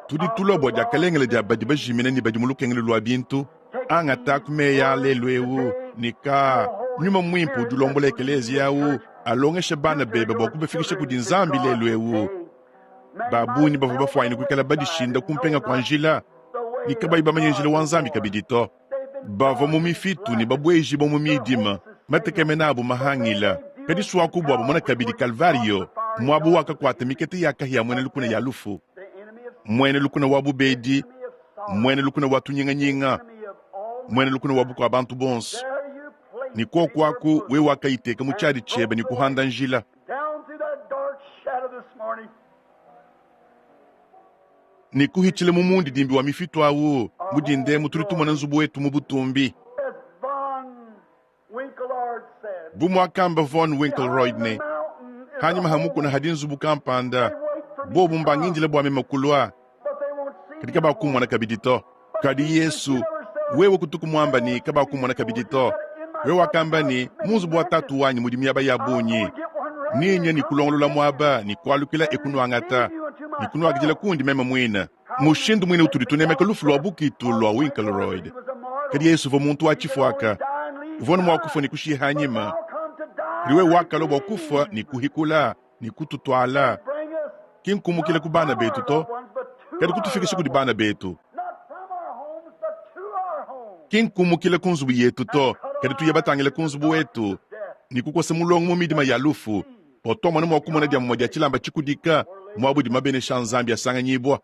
tudi tulua bua diakalengele dia badi bajimina ne badi mu lukengelu lua bintu. Angataku meyi a lelu eu ne ka nyuma muimpe udi ulombola ekeleziya au alongeshe bana bebe bua kubafikisha kudi Nzambi lelu eu. Ba bungi bavua bafuanyine kuikala badishinda ku mpenga kua njila ne kabayi bamanye njila wa Nzambi kabidi to. Bavua mu mifitu ne babuejibua mu midima, matekemena abu mahangila. Kadi suaku bua bamona kabidi Kalvario, muaba wakakuata mikete ya kahia muena lukuna ya lufu, muena lukuna wa bubedi, muena lukuna wa tunyinganyinga, muena lukuna wa bukua bantu bonso. Ne kuoku aku wewe wakayiteka mu tshiadi tshiebe ne kuhanda njila. Ne kuhitshila mu mundidimbi wa mifitu au mu dinda emu tudi tumona nzubu wetu mu butumbi. Bu muakamba Von Winkelried ne, Hanyima ha mukuna hadi nzubu kampanda, bobu mbangindile bua meme kulua, kadi kabakummona kabidi to. Kadi Yesu, wewe kutuku muamba ne kabakummona kabidi to. Wewe wakamba ne, mu nzubu wa Tatu wanyi mudi miaba ya bungi. Ninya ne kulongolola muaba ne kualukila e kunuangata ne kunuakidila kundi meme muine. Mushindu muine utudi tunemeka lufu lua bukitu lua Winkelried. Kadi Yesu uvua muntu wa tshifuaka, uvua mua kufua ne kushiha anyima. Kadi wewe wakalua bua kufua ne kuhikula ne kututuala, ki nkumukila ku bana betu to, kadi kutufikisha kudi bana betu. Ki nkumukila ku nzubu yetu to, kadi tuye batangile ku nzubu wetu ne kukosa mulongo mu midima ya lufu, bua tuamona mua kumona dia mumue dia tshilamba tshikudika muaba udi mabenesha a Nzambi asanganyibua.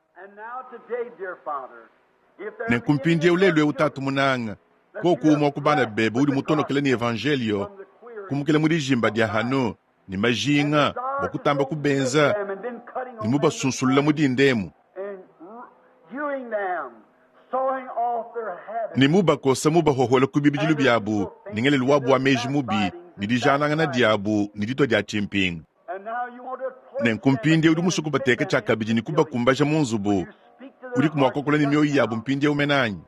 Nenku mpindieu lelu eu, Tatu munanga, koku umue wa ku bana bebe udi mutonokele ne evanjelio, kumukila mu dijimba dia hanu ne majinga bua kutamba kubenza ne mubasunsulula mu dinda emu, ne mubakosa mubahohola ku bibidilu biabu ne ngelelu wabu wa meji mubi ne dijanangana diabu ne ditua dia tshimpinga. Nenku mpindieu udi musue kubateka tshiakabidi ne kubakumbaja mu nzubu. Udiku mua kuakula ne mioyo yabu mpindieu mene anyi?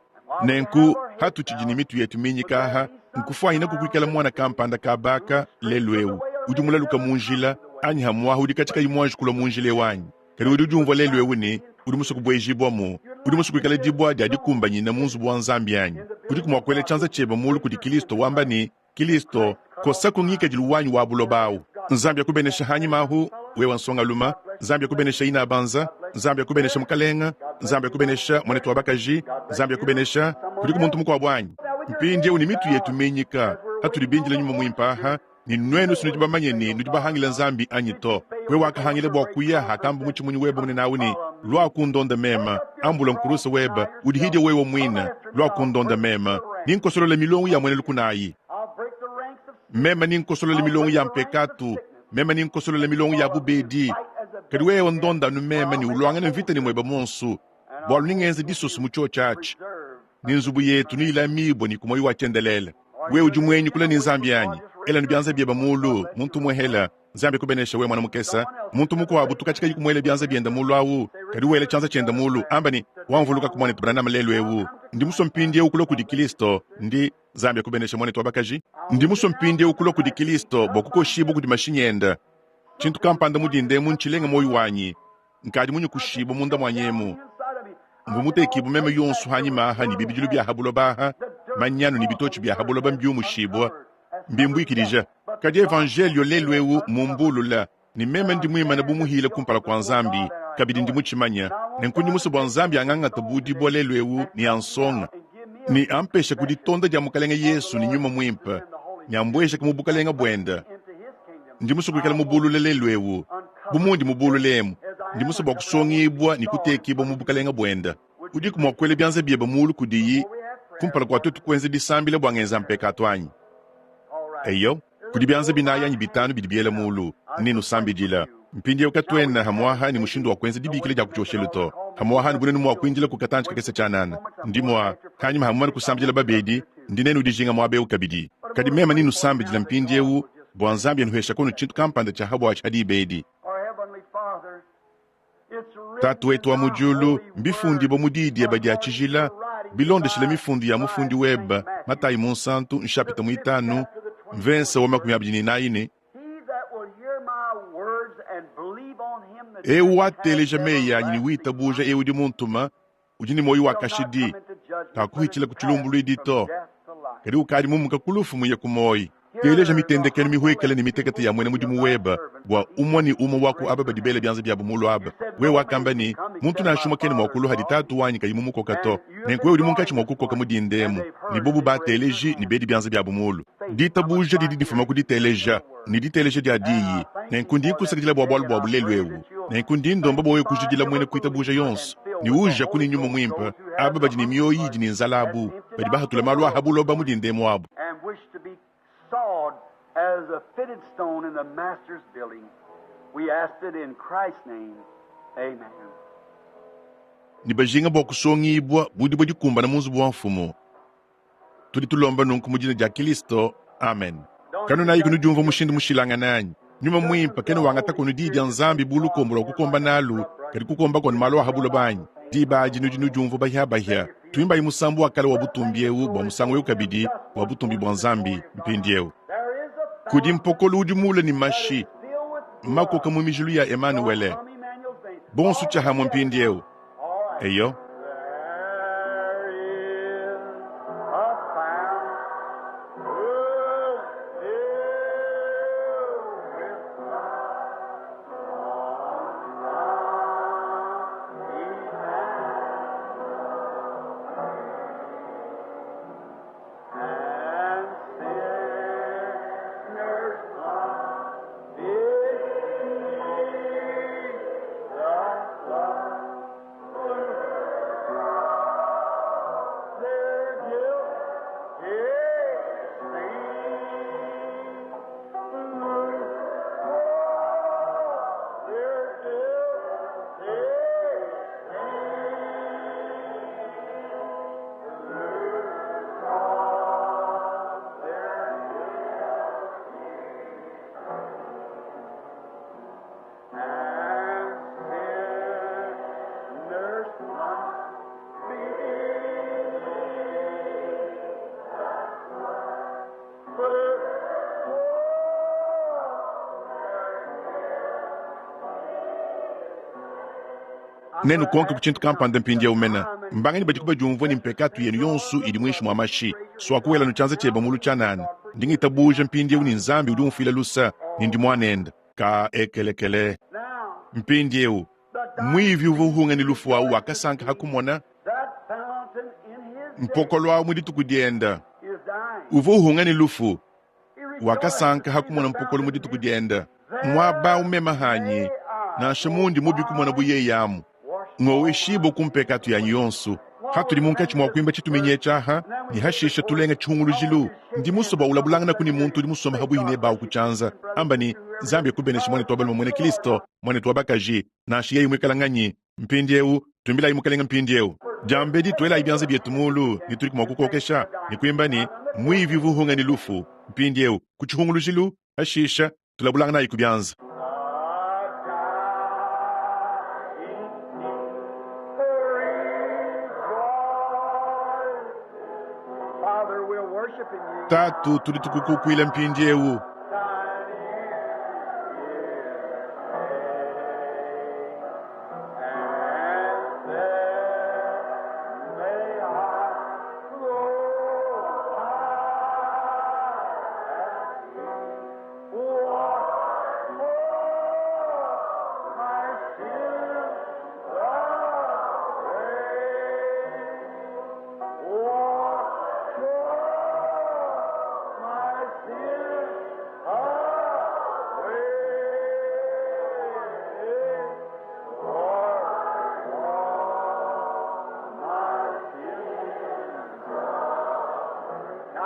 Nenku hatutshidi ne mitu yetu minyika aha, nkufuanyinaku kuikala muana kampanda kabaka lelu eu udi mulaluka mu njila anyi hamuaha udi katshi kayi muanji kulua mu njila eu anyi? Kadi udi udiumvua lelu eu ne udi musue kubuejibuamu, udi musue kuikala dibua dia dikumbanyina mu nzubu wa Nzambi anyi? Udiku mua kuela tshianza tshiebe mulu kudi Kilisto wamba ne, Kilisto, kosaku ngikadilu wanyi wa buloba awu. Nzambi akubenesha hanyima ahu, wewa nsongaluma. Nzambi akubenesha inabanza. Nzambi akubenesha mukalenga. Nzambi akubenesha muanetu wa bakaji. Nzambi akubenesha. Kudiku muntu mukuabu anyi? Mpindieu ne mitu yetu minyika, hatudi bindile Nyuma Muimpe aha, ne nuenu si nudi bamanye ne nudi bahangile Nzambi anyi to. Wewe wakahangila bua kuya hakamba mutshimunyi webe munene awu ne, Lua kundonda meme, ambula nkuruse webe, udihidie wewe muine, lua kundonda meme, ninkosolole milongo ya muena lukuna ayi. Meme ninkosolole milongo ya mpekatu, meme ninkosolole milongo ya bubedi. Kadi wewe ndonda anu meme ne uluangane mvita ne muebe muonso, bualu ningenze disoso mu tshiotshi atshi, ne nzubu yetu neyilamibue ne ku muoyo wa tshiendelele. Wewe udi muenyi kule ne Nzambi anyi? Ela nu bianza biebe mulu, muntu muehela. Nzambi akubenesha wewe mwana mukese. Muntu mukuabu tukatshi kayi kumuela bianza biende mulu awu, kadi wela tshianza tshiende mulu, amba ne, Wamvuluka ku muanetu Branham lelu eu. Ndi musue mpindieu kulua kudi Kristo. Ndi. Nzambi akubenesha muanetu wa bakaji. Ndi musue mpindieu kulua kudi Kristo bua kukoshibua kudi mashinyi ende. Tshintu kampanda mu dinda emu ntshilenga muoyo wanyi. Nkadi munyukushibue munda muanyi emu. Mvua mutekibue meme yonso hanyima aha ne bibidilu bia ha buloba aha, manyanu ne bitotshi bia ha buloba mbiumushibua, mbimbuikidija. Kadi evanjelio lelu eu mmumbulula, ne meme ndi muimane bu muhile kumpala kua Nzambi, kabidi ndi mutshimanye. Nenku ndi musue bua Nzambi angangate bu dibua lelu eu ne ansonga, ne ampeshe ku ditonda dia Mukalenge Yesu ne Nyuma Muimpe, ne ambuejeke mu bukalenge buende. Ndi musue kuikala mubulule lelu eu bu mundi mubulule emu. Ndi musue bua kusongibua ne kutekibua mu bukalenge buende. Udiku mua kuela bianza biebe muulu kudiyi kumpala kua tuetu kuenza disambila bua ngenza mpekatu anyi? Eyo, kudi bianza binayi anyi bitanu bidi biela muulu. Nenusambidila. Mpindieu katuena hamuaha ne mushindu wa kuenza dibikila dia ku tshioshelu to. Hamuaha ne bunene mua kuindila ku katantshi kakese tshianana. Ndi mua, kanyima ha mumane kusambidila babedi, ndi nenu dijinga muaba eu kabidi. Kadi meme nenusambidila mpindieu bua Nzambi anuhesha kono tshintu kampanda tshia ha buatshi ha diba edi. Tatu wetu wa mu diulu, mbifundibue mu Diyi diebe dia tshijila bilondeshile mifundu ya mufundi webe Matayi Munsantu, nshapita muitanu, mvensa wa 24 ne, Eu wateleja meyi anyi ne witabuja eu udi muntuma, udi ne muoyo wa kashidi, kakuhitshila ku tshilumbuluidi to, kadi ukadi mumuka ku lufu muye ku muoyo. Teleja mitendekenu mihuekele ne mitekete ya muena mudimu webe bua umue ne umue wa ku aba badi bela bianza biabo mulu aba. Wewe wakamba ne, Muntu nansha umue kena mua kulua hadi Tatu wanyi kayi mumukoka to. Nenku wewe udi munkatshi mua kukoka mu dinda emu, ne bobu bateleji ne bedi bianza biabo mulu. Ditabuja didi difuma ku diteleja, ne diteleja dia diyi. Nenku ndi nkusakidila bua bualu buabu lelu eu. Nenku ndi ndomba bua wewe kujidila muena kuitabuja yonso, ne ujaku ne Nyuma Muimpe aba badi ne mioyo idi ne nzala abu, badi bahatula malu a ha buloba mu dinda emu abu. Ne bajinga bua kusongibua bu dibue dikumbana mu nzubu wa Mfumu. Tudi tulomba nunku mu dina dia Kilisto. Amen. Kanunayiku nudiumvua mushindu mushilangane anyi? Nyuma Muimpe kena wangata kunu Diyi dia Nzambi bu lukombo lua kukomba nalu, kadi kukomba kua malu a ha buloba anyi? Diba adi nudi nudiumvua bahia-bahia. Tuimbayi musambu wa kale wa butumbi eu bua musangu eu kabidi, bua butumbi bua Nzambi, mpindieu. Kudi mpokolo udi mule ne mashi. Makoka mu mijilu ya Emanuwele. Bonsu tshiahamwe mpindieu. Eyo. Nenukonke ku tshintu kampanda mpindieu mene. Mbanganyi badi kubadiumvua ne mpekatu yenu yonso idi muinshi mua mashi? Suaku wela nu tshianza tshiebe mulu tshianana. Ndi ngitabuja mpindieu ne Nzambi udi umfuila luse ne ndi muanende. Ka ekelekele. Mpindieu, muivi uvua uhunga ne lufu awu wakasanka ha kumona mpokolo awu mu dituku diende. Uvua uhunga ne lufu wakasanka ha kumona mpokolo mu dituku diende. Muaba umema hanyi, nansha mundi mubi kumona bu yeye amu. Ngoweshibue ku mpekatu yanyi yonso. Hatudi munkatshi mua kuimba tshituminyi tshiaha ne hashisha tulenga tshihungulujilu, ndi musue bua ulabulanganaku ne muntu udi musomba habuihi nebawu ku tshianza, amba ne, Nzambi akubeneshe muanetu wa balume muena Kristo, muanetu wa bakaji, nansha yeye muikala nganyi. Mpindieu tuimbilayi Mukelenge mpindieu. Diambedi tuelayi bianza bietu mulu ne tudi mua kukokesha ne kuimba ne, Muivi uvua uhunga ne lufu. Mpindieu ku tshihungulujilu, hashisha tulabulanganayi ku bianza. Tatu, tudi tukukukuila mpindieu.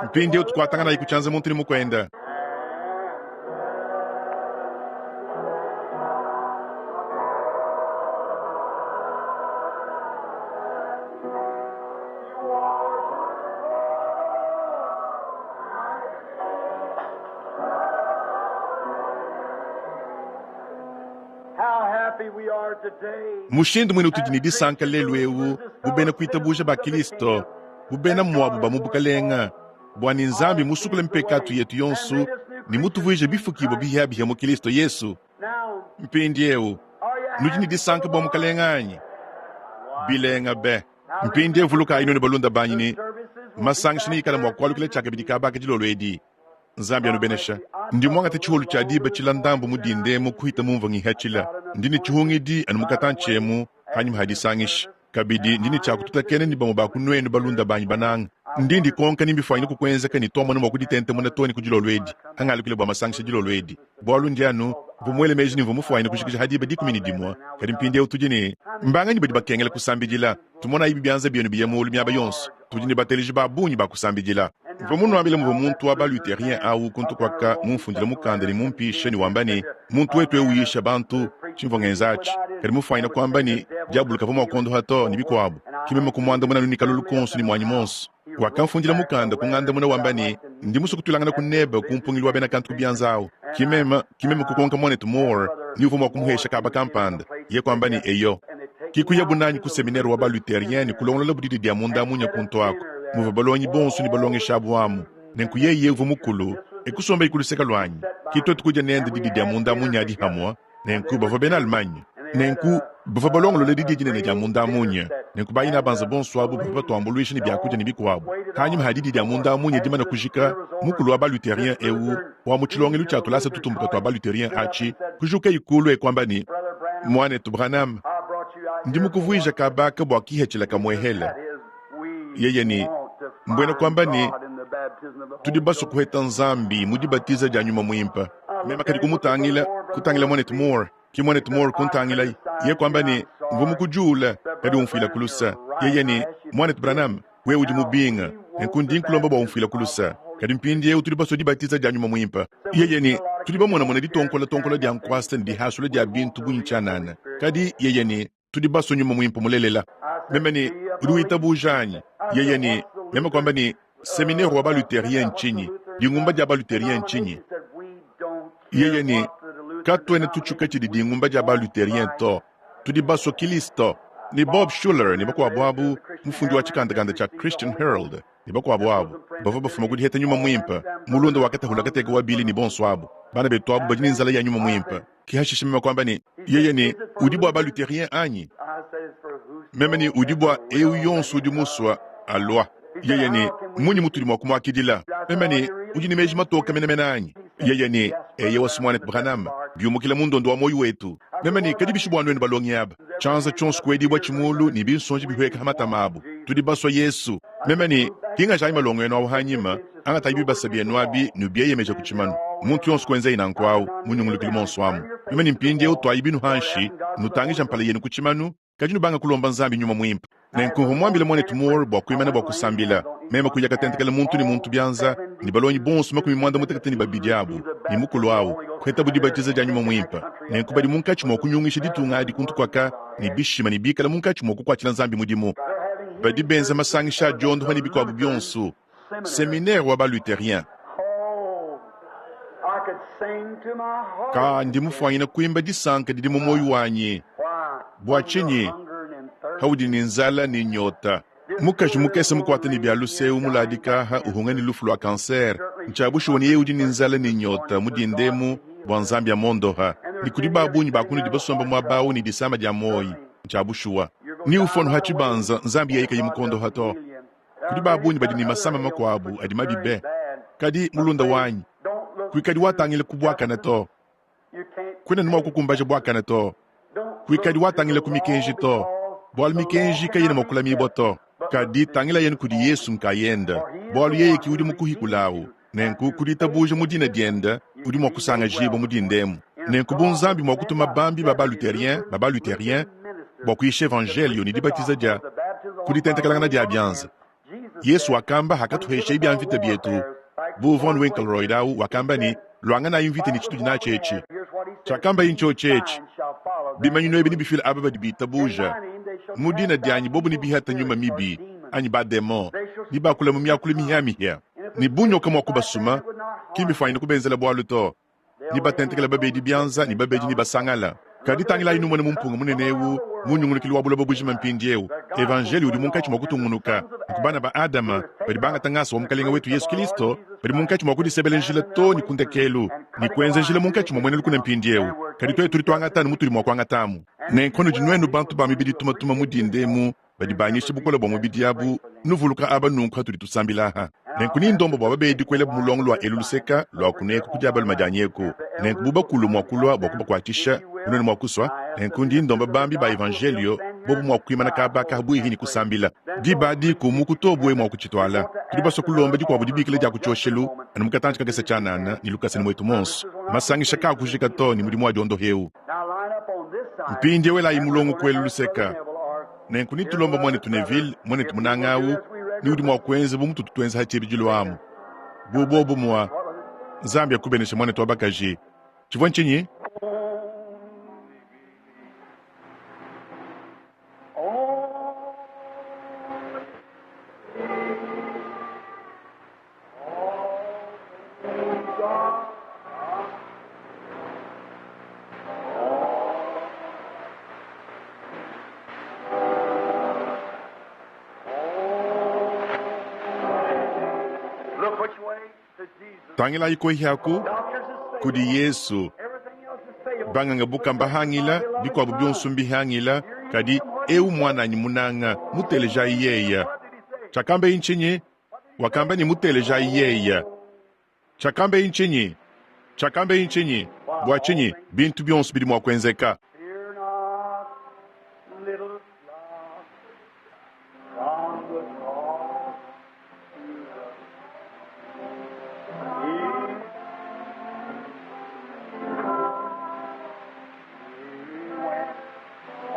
Mpindieu tukuatanganayi ku tshianza muntu ne mukuende. Mushindu muine utudi ne disanka lelu eu bu bena kuitabuja ba Kristo, bu bena muabu ba mu bukalenge, bua ne Nzambi musukule mpekatu yetu yonso ne mutuvuije bifukibua bihiabihia mu Kristo Yesu. Mpindieu nudi ne disanka bua mukalenge anyi? Bilenga be! Mpindieu vulukayi nuenu balunda banyi ne masangisha neikale mua kualukila tshiakabidi kaba ka dilolo edi. Nzambi anubenesha. Ndi muangate tshiholu tshia diba tshila ndambu mu dinda emu kuhita mumvua ngihatshila. Ndi ne tshihungidi anu mu katantshi emu hanyima ha disangisha. Kabidi ndi ne tshia kututakena ne bamue ba ku nuenu balunda banyi bananga. Ndi ndikonka ne mbifuanyine kukuenzeka ne tuamona mua kuditentemuna too ne ku dilolo edi, hangalukile bua masangisha dilolo edi. Bualu ndi anu mvua muele meji ne mvua mufuanyine kujikija ha diba 11, kadi mpindieu tudi ne. Mbanganyi badi bakengela kusambidila? Tumonayi bianza bienu biya muulu miaba yonso. Tudi ne bateleji ba bungi ba kusambidila. Mvua munuambile muvua muntu wa ba-Lutherien au kuntu kuaka mumfundile mukanda ne mumpishe ne wamba ne, muntu wetu eu uyisha bantu, tshimvua ngenza atshi. Kadi mufuanyine kuamba ne, diabolo kavua mua kuondoha to, ne bikuabu. Ke meme kumuandamuna anu ne kalolu konso ne muanyi muonso. Wakamfundila mukanda kungandamuna wamba ne, ndi musue kutuilangana ku nebe ku mpungilu wa bena kantu ku bianza au. Ke meme kukonka muanetu Moore ni uvua mua kumuhesha kaba kampanda. Ye kuamba ne, eyo. Ke kuyabu nanyi ku seminere wa ba-Lutherien ne kulongololabu didi dia munda munya kuntu aku, muvua balongi bonso ne balongeshabu amu. Nenku yeye uvua mukulu. E kusombaye ku luseke luanyi. Ke tuetu kudia nende didia dia munda munya adi pamue. Nenku bavua bena Allemagne. Nenku bavua balongolole didia dinene dia munda munya. Nenku ba inabanza bonso abu bavua batuambuluisha ne biakudia ne bikuabu. Panyima pa didia dia munda munya dimane kujika, mukulu wa ba-Lutherien eu wa mu tshilongelu tshia tulasa tutumbuka tua ba-Lutherien atshi kujukaye kulu e kuamba ne, Muanetu Branham, ndi mukuvuija kaba aka bua kipatshila kamuehele. Yeye ne, Mbuena kuamba ne, tudi basue kuheta Nzambi mu dibatiza dia Nyuma Muimpe. Meme kadi kumutangila, kutangila muanetu Moore, ke muanetu Moore kuntangilaye. Yeye kuamba ne, Mvua mukujuula, kadi umfuila ku lusa. Yeye ne, Muanetu Branham, wewe udi mubinga, nenku ndi nkulomba bua umfuila ku lusa. Kadi mpindieu tudi basue dibatiza dia Nyuma Muimpe. Yeye ne, Tudi bamonamona ditonkola-tonkola dia nkuasa ne dihasula dia bintu bungi tshianana. Kadi yeye ne, Tudi basue Nyuma Muimpe mulelela. Meme ne, Udi witabuja anyi? Yeye ne, meme kuamba ne, Seminere wa ba-Lutherien ntshinyi? Dingumba dia ba-Lutherien ntshinyi? Yeye ne, Katuena tutshuka tshidi dingumba dia ba-Lutherien to. Tudi basue Kilisto. Ne Bob Schuler ne bakuabu abu, mufundi wa tshikandakanda tshia Christian Herald, ne bakuabu abu, bavua bafuma ku diheta Nyuma Muimpe. Mulunda wa katahula kateka wa Billy ne bonso abu, bana betu abu badi ne nzala ya Nyuma Muimpe. Ke hashishe meme kuamba ne, Yeye ne, Udi bua ba-Lutherien anyi? Meme ne, Udi bua eu yonso udi musua, alua. Yeye ne, Mmunyi mutudi mua kumuakidila? Meme ne, Udi ne meji matoke menemene anyi? Yeye ne, Eyowa, Muanetu Branham, biumukila mu ndondo wa muoyo wetu. Meme ne, Kadi bishi bua nuenu balongi aba? Tshianza tshionso kuedibua tshimulu ne binsonji bihueka ha matama abu. Tudi basue Yesu. Meme ne, Hingajayi malongo enu au hanyima, angatayi bibasa bienu abi nubieyemeja ku tshimanu. Muntu yonso kuenzaye nanku au mu nyungulukilu muonso amu. Meme ne, Mpindieu tuayi binu hanshi, nutangija mpala yenu ku tshimanu, kadi nubanga kulomba Nzambi Nyuma Muimpe. Nenku mvua muambile muanetu Moore bua kuimana bua kusambila. Meme kuya katentekela muntu ne muntu bianza, ne balongi bonso 52 abu ne mukulu au kuhetabu dibatiza dia Nyuma Muimpe. Nenku badi munkatshi mua kunyungisha ditunga adi kuntu kuaka ne bishima ne bikale munkatshi mua kukuatshila Nzambi mudimu. Badi benza masangisha a diondopa ne bikuabu bionso. Seminere wa ba-Lutherien. Ka ndi mufuanyine kuimba disanka didi mu muoyo wanyi. Bua tshinyi? Haudi ne nzala ne nyota. Mukaji mukese mukuate ne bia luse eu muladika aha uhunga ne lufu lua cancer. Ntshia bushuwa ne yeye udi ne nzala ne nyota mu dinda emu bua Nzambi amuondoha. Ne kudi ba bungi ba kunudi basomba muaba au ne disama dia muoyi. Ntshia bushuwa. Ni ufua ha tshibanza Nzambi yeye kayi mukondoha to. Kudi ba bungi badi ne masama makuabu adi mabi be. Kadi mulunda wanyi, kuikadi watangila ku buakane to. Kuena mua kukumbaja buakane to. Kuikadi watangila ku mikenji to, bualu mikenji kayena mua kulamibua to. Kadi tangila yenu kudi Yesu nkayende, bualu yeye ki udi mukuhikulawu. Nenku ku ditabuja mu dina diende udi mua kusangajibua mu dinda emu. Nenku bu Nzambi mua kutuma bambi ba ba-Lutherien, ba ba-Lutherien, bua kuyisha evanjelio ne dibatiza dia ku ditentekelangana dia bianza. Yesu wakamba hakatuhesheye bia mvita bietu, bu Von Winkelried au wakamba ne, Luanganayi mvita ne tshitudi natshi etshi. Tshiakambaye ntshiotshi etshi, bimanyinu ebi nebifile aba badi bitabuja mu dina dianyi, bobu nebihate nyuma mibi anyi bademon, nebakule mu miakulu mihia-mihia, ne bu nyoka mua kubasuma, ki mbifuanyine kubenzela bualu to. Nebatentekele babedi bianza, ne babedi nebasangala. Kadi tangilayi numone mu mpunga munene eu mu nyungulukilu wa buloba bujima mpindieu, evanjeliyo udi munkatshi mua kutungunuka. Nku bana ba Adama badi bangata ngasa wa Mukalenge wetu Yesu Kilisto badi munkatshi mua kudisebela njila too ne ku ndekelu ne kuenza njila munkatshi mua muena lukuna mpindieu. Kadi tuetu tudi tuangata anu mutudi mua kuangatamu. Nenku nudi nuenu bantu ba mibidi tumatuma mu dinda emu badi banyisha bukole bua mubidi abu, nuvuluka aba nunku hatudi tusambila aha. Nenku ni ndomba bua babedi kuelabu mulongo lua elu luseka lua kuneku ku dia balume dianyi eku, nenku bu bakulu mua kulua bua kubakuatshisha, bu nuenu mua kusua, nenku ndi ndomba bambi ba evanjelio bobu mua kuimana kaba aka habuihi ne kusambila. Diba adi kumuku tobue mua kutshituala. Tudi basue kulomba dikuabu dibikila dia ku tshioshelu anu mu katantshi kakese tshianana ne lukasa ne muetu muonso. Masangisha kaakujika to ne mudimu wa diondoha eu. Mpindieu elayi mulongo ku elu luseka. Nenku netulomba muanetu Neville, muanetu munanga awu, ne udi mua kuenza bu mututu tuenza ha tshibidilu amu. Bu bobu mua. Nzambi akubeneshe muanetu wa bakaji. Tshivua ntshinyi? Tangilayi kohi aku kudi Yesu. Banganga buka mbahangila, bikuabu bionso mbihangila, kadi eu mwananyi munanga, mutelejayi yeya. Tshiakambaye ntshinyi? Wakamba ne mutelejayi yeya. Tshiakambaye ntshinyi? Tshiakambaye ntshinyi? Bua tshinyi bintu bionso bidi mua kuenzeka? Fear not, little flock, from the cross to the He went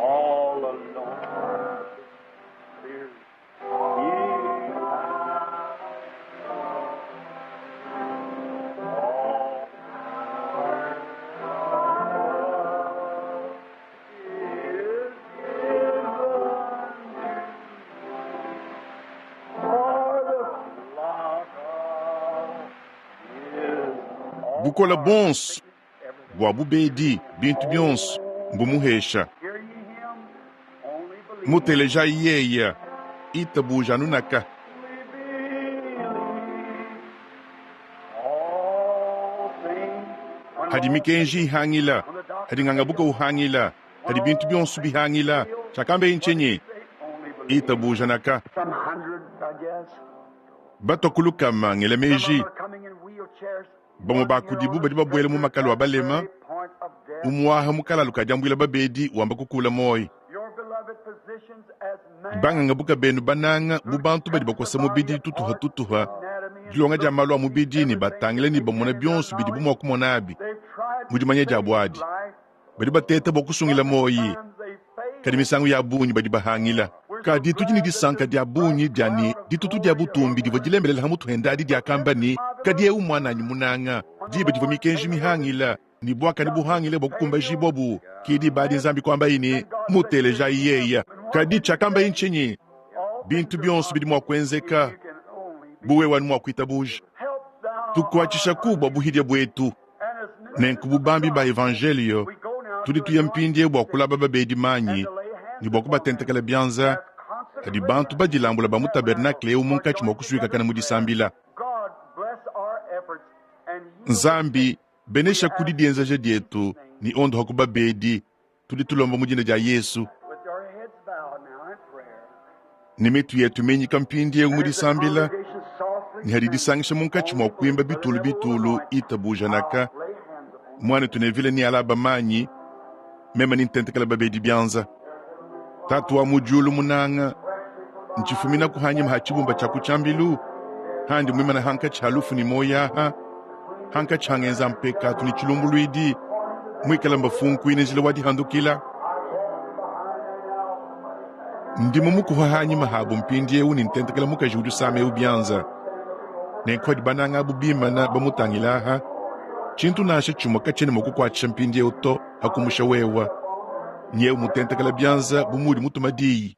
all alone. Fear he is given for the flock of his Bukola bonso bua bubedi bintu bionso mbumuhesha. Hear ye him, only believe. Mutelejayi yeya, itabuja anunaka. Only believe. All things. When Hadi mikenji ihangila, hadi ngangabuka uhangila, hadi bintu bionso bihangila. Tshiakambaye ntshinyi? Only believe. Itabuja naka. Some hundred, I guess. Batwa kulukama ngela Some of meji. them are coming in wheelchairs. Bamwe bakudibu badi babuela mu makalo a balema, Point of death. umuaha mukalalu kadiambuila babedi wamba kukula moyi. Your beloved physicians as man. Banganga benu bananga bu bantu badi bakosa mubidi tutuha tutuha dilonga dia malu a mubidi ne batangile ne bamona bionso bidi bumua kumona abi They've tried mu dimanya dia buadi. life. Badi bateta bua kusungila moyi, Sometimes they fail. kadi misangu ya bungi badi bahangila. Kadi tudi ne disanka dia bungi dia ne ditutu dia butumbi divua dilembelela ha mutu hende adi diakamba ne kadi eu mwananyi munanga diba divua mikenji mihangila ne buakane buhangile bua kukumbajibua bu kidi badi Nzambi kuambayi ne mutelejayi yeya. Kadi tshiakambaye ntshinyi? Bintu bionso bidi mua kuenzeka You can only be bu wewe anu mua kuitabuja. help thou Tukuatshisha ku bua buhidia buetu and as ministers nenku bubambi ba evangelio we go now tudi to tuya anoint mpindie bua kulaba babedi manyi and to lay hands ne bua upon them kubatentekela bianza as hadi consecrated bantu badilambula ba mu tabernakle eu munkatshi mua kusuikakana mu disambila. God bless our efforts and heal the sick. Nzambi benesha kudi dienzeja dietu ni ondoha ku babedi tudi tulomba mu dina dia Yesu With our heads bowed now in prayer. ne mitu yetu minyika mpindiewu mu And as the disambila congregation softly ne hadi sings, disangisha munkatshi mua only kuimba believe. bitulu Brother Neville will bitulu anoint. itabuja naka I'll lay hands upon you. mwana tunevile ni alaba manyi mema ni ntentekela babedi bianza. Tatu wa mujulu munanga nchifumina kuhanyima ha chibumba cha kuchambilu handi mwimana hankachi halufu ni moyaha hankachi hangenza mpekatu ni chilumbulwidi mwikala mbafunkuine njila wadihandukila ndimo mukuha hanyima habu mpindiewu ni ntentekela mukaji udi usama eu bianza nenkhwadi bananga abu bimana bamutangilaha tshintu nasha tshimue katshene mua kukuatshisha mpindiewu to hakumusha wewa nyeu mutentekela bianza bu mudi mutuma diyi.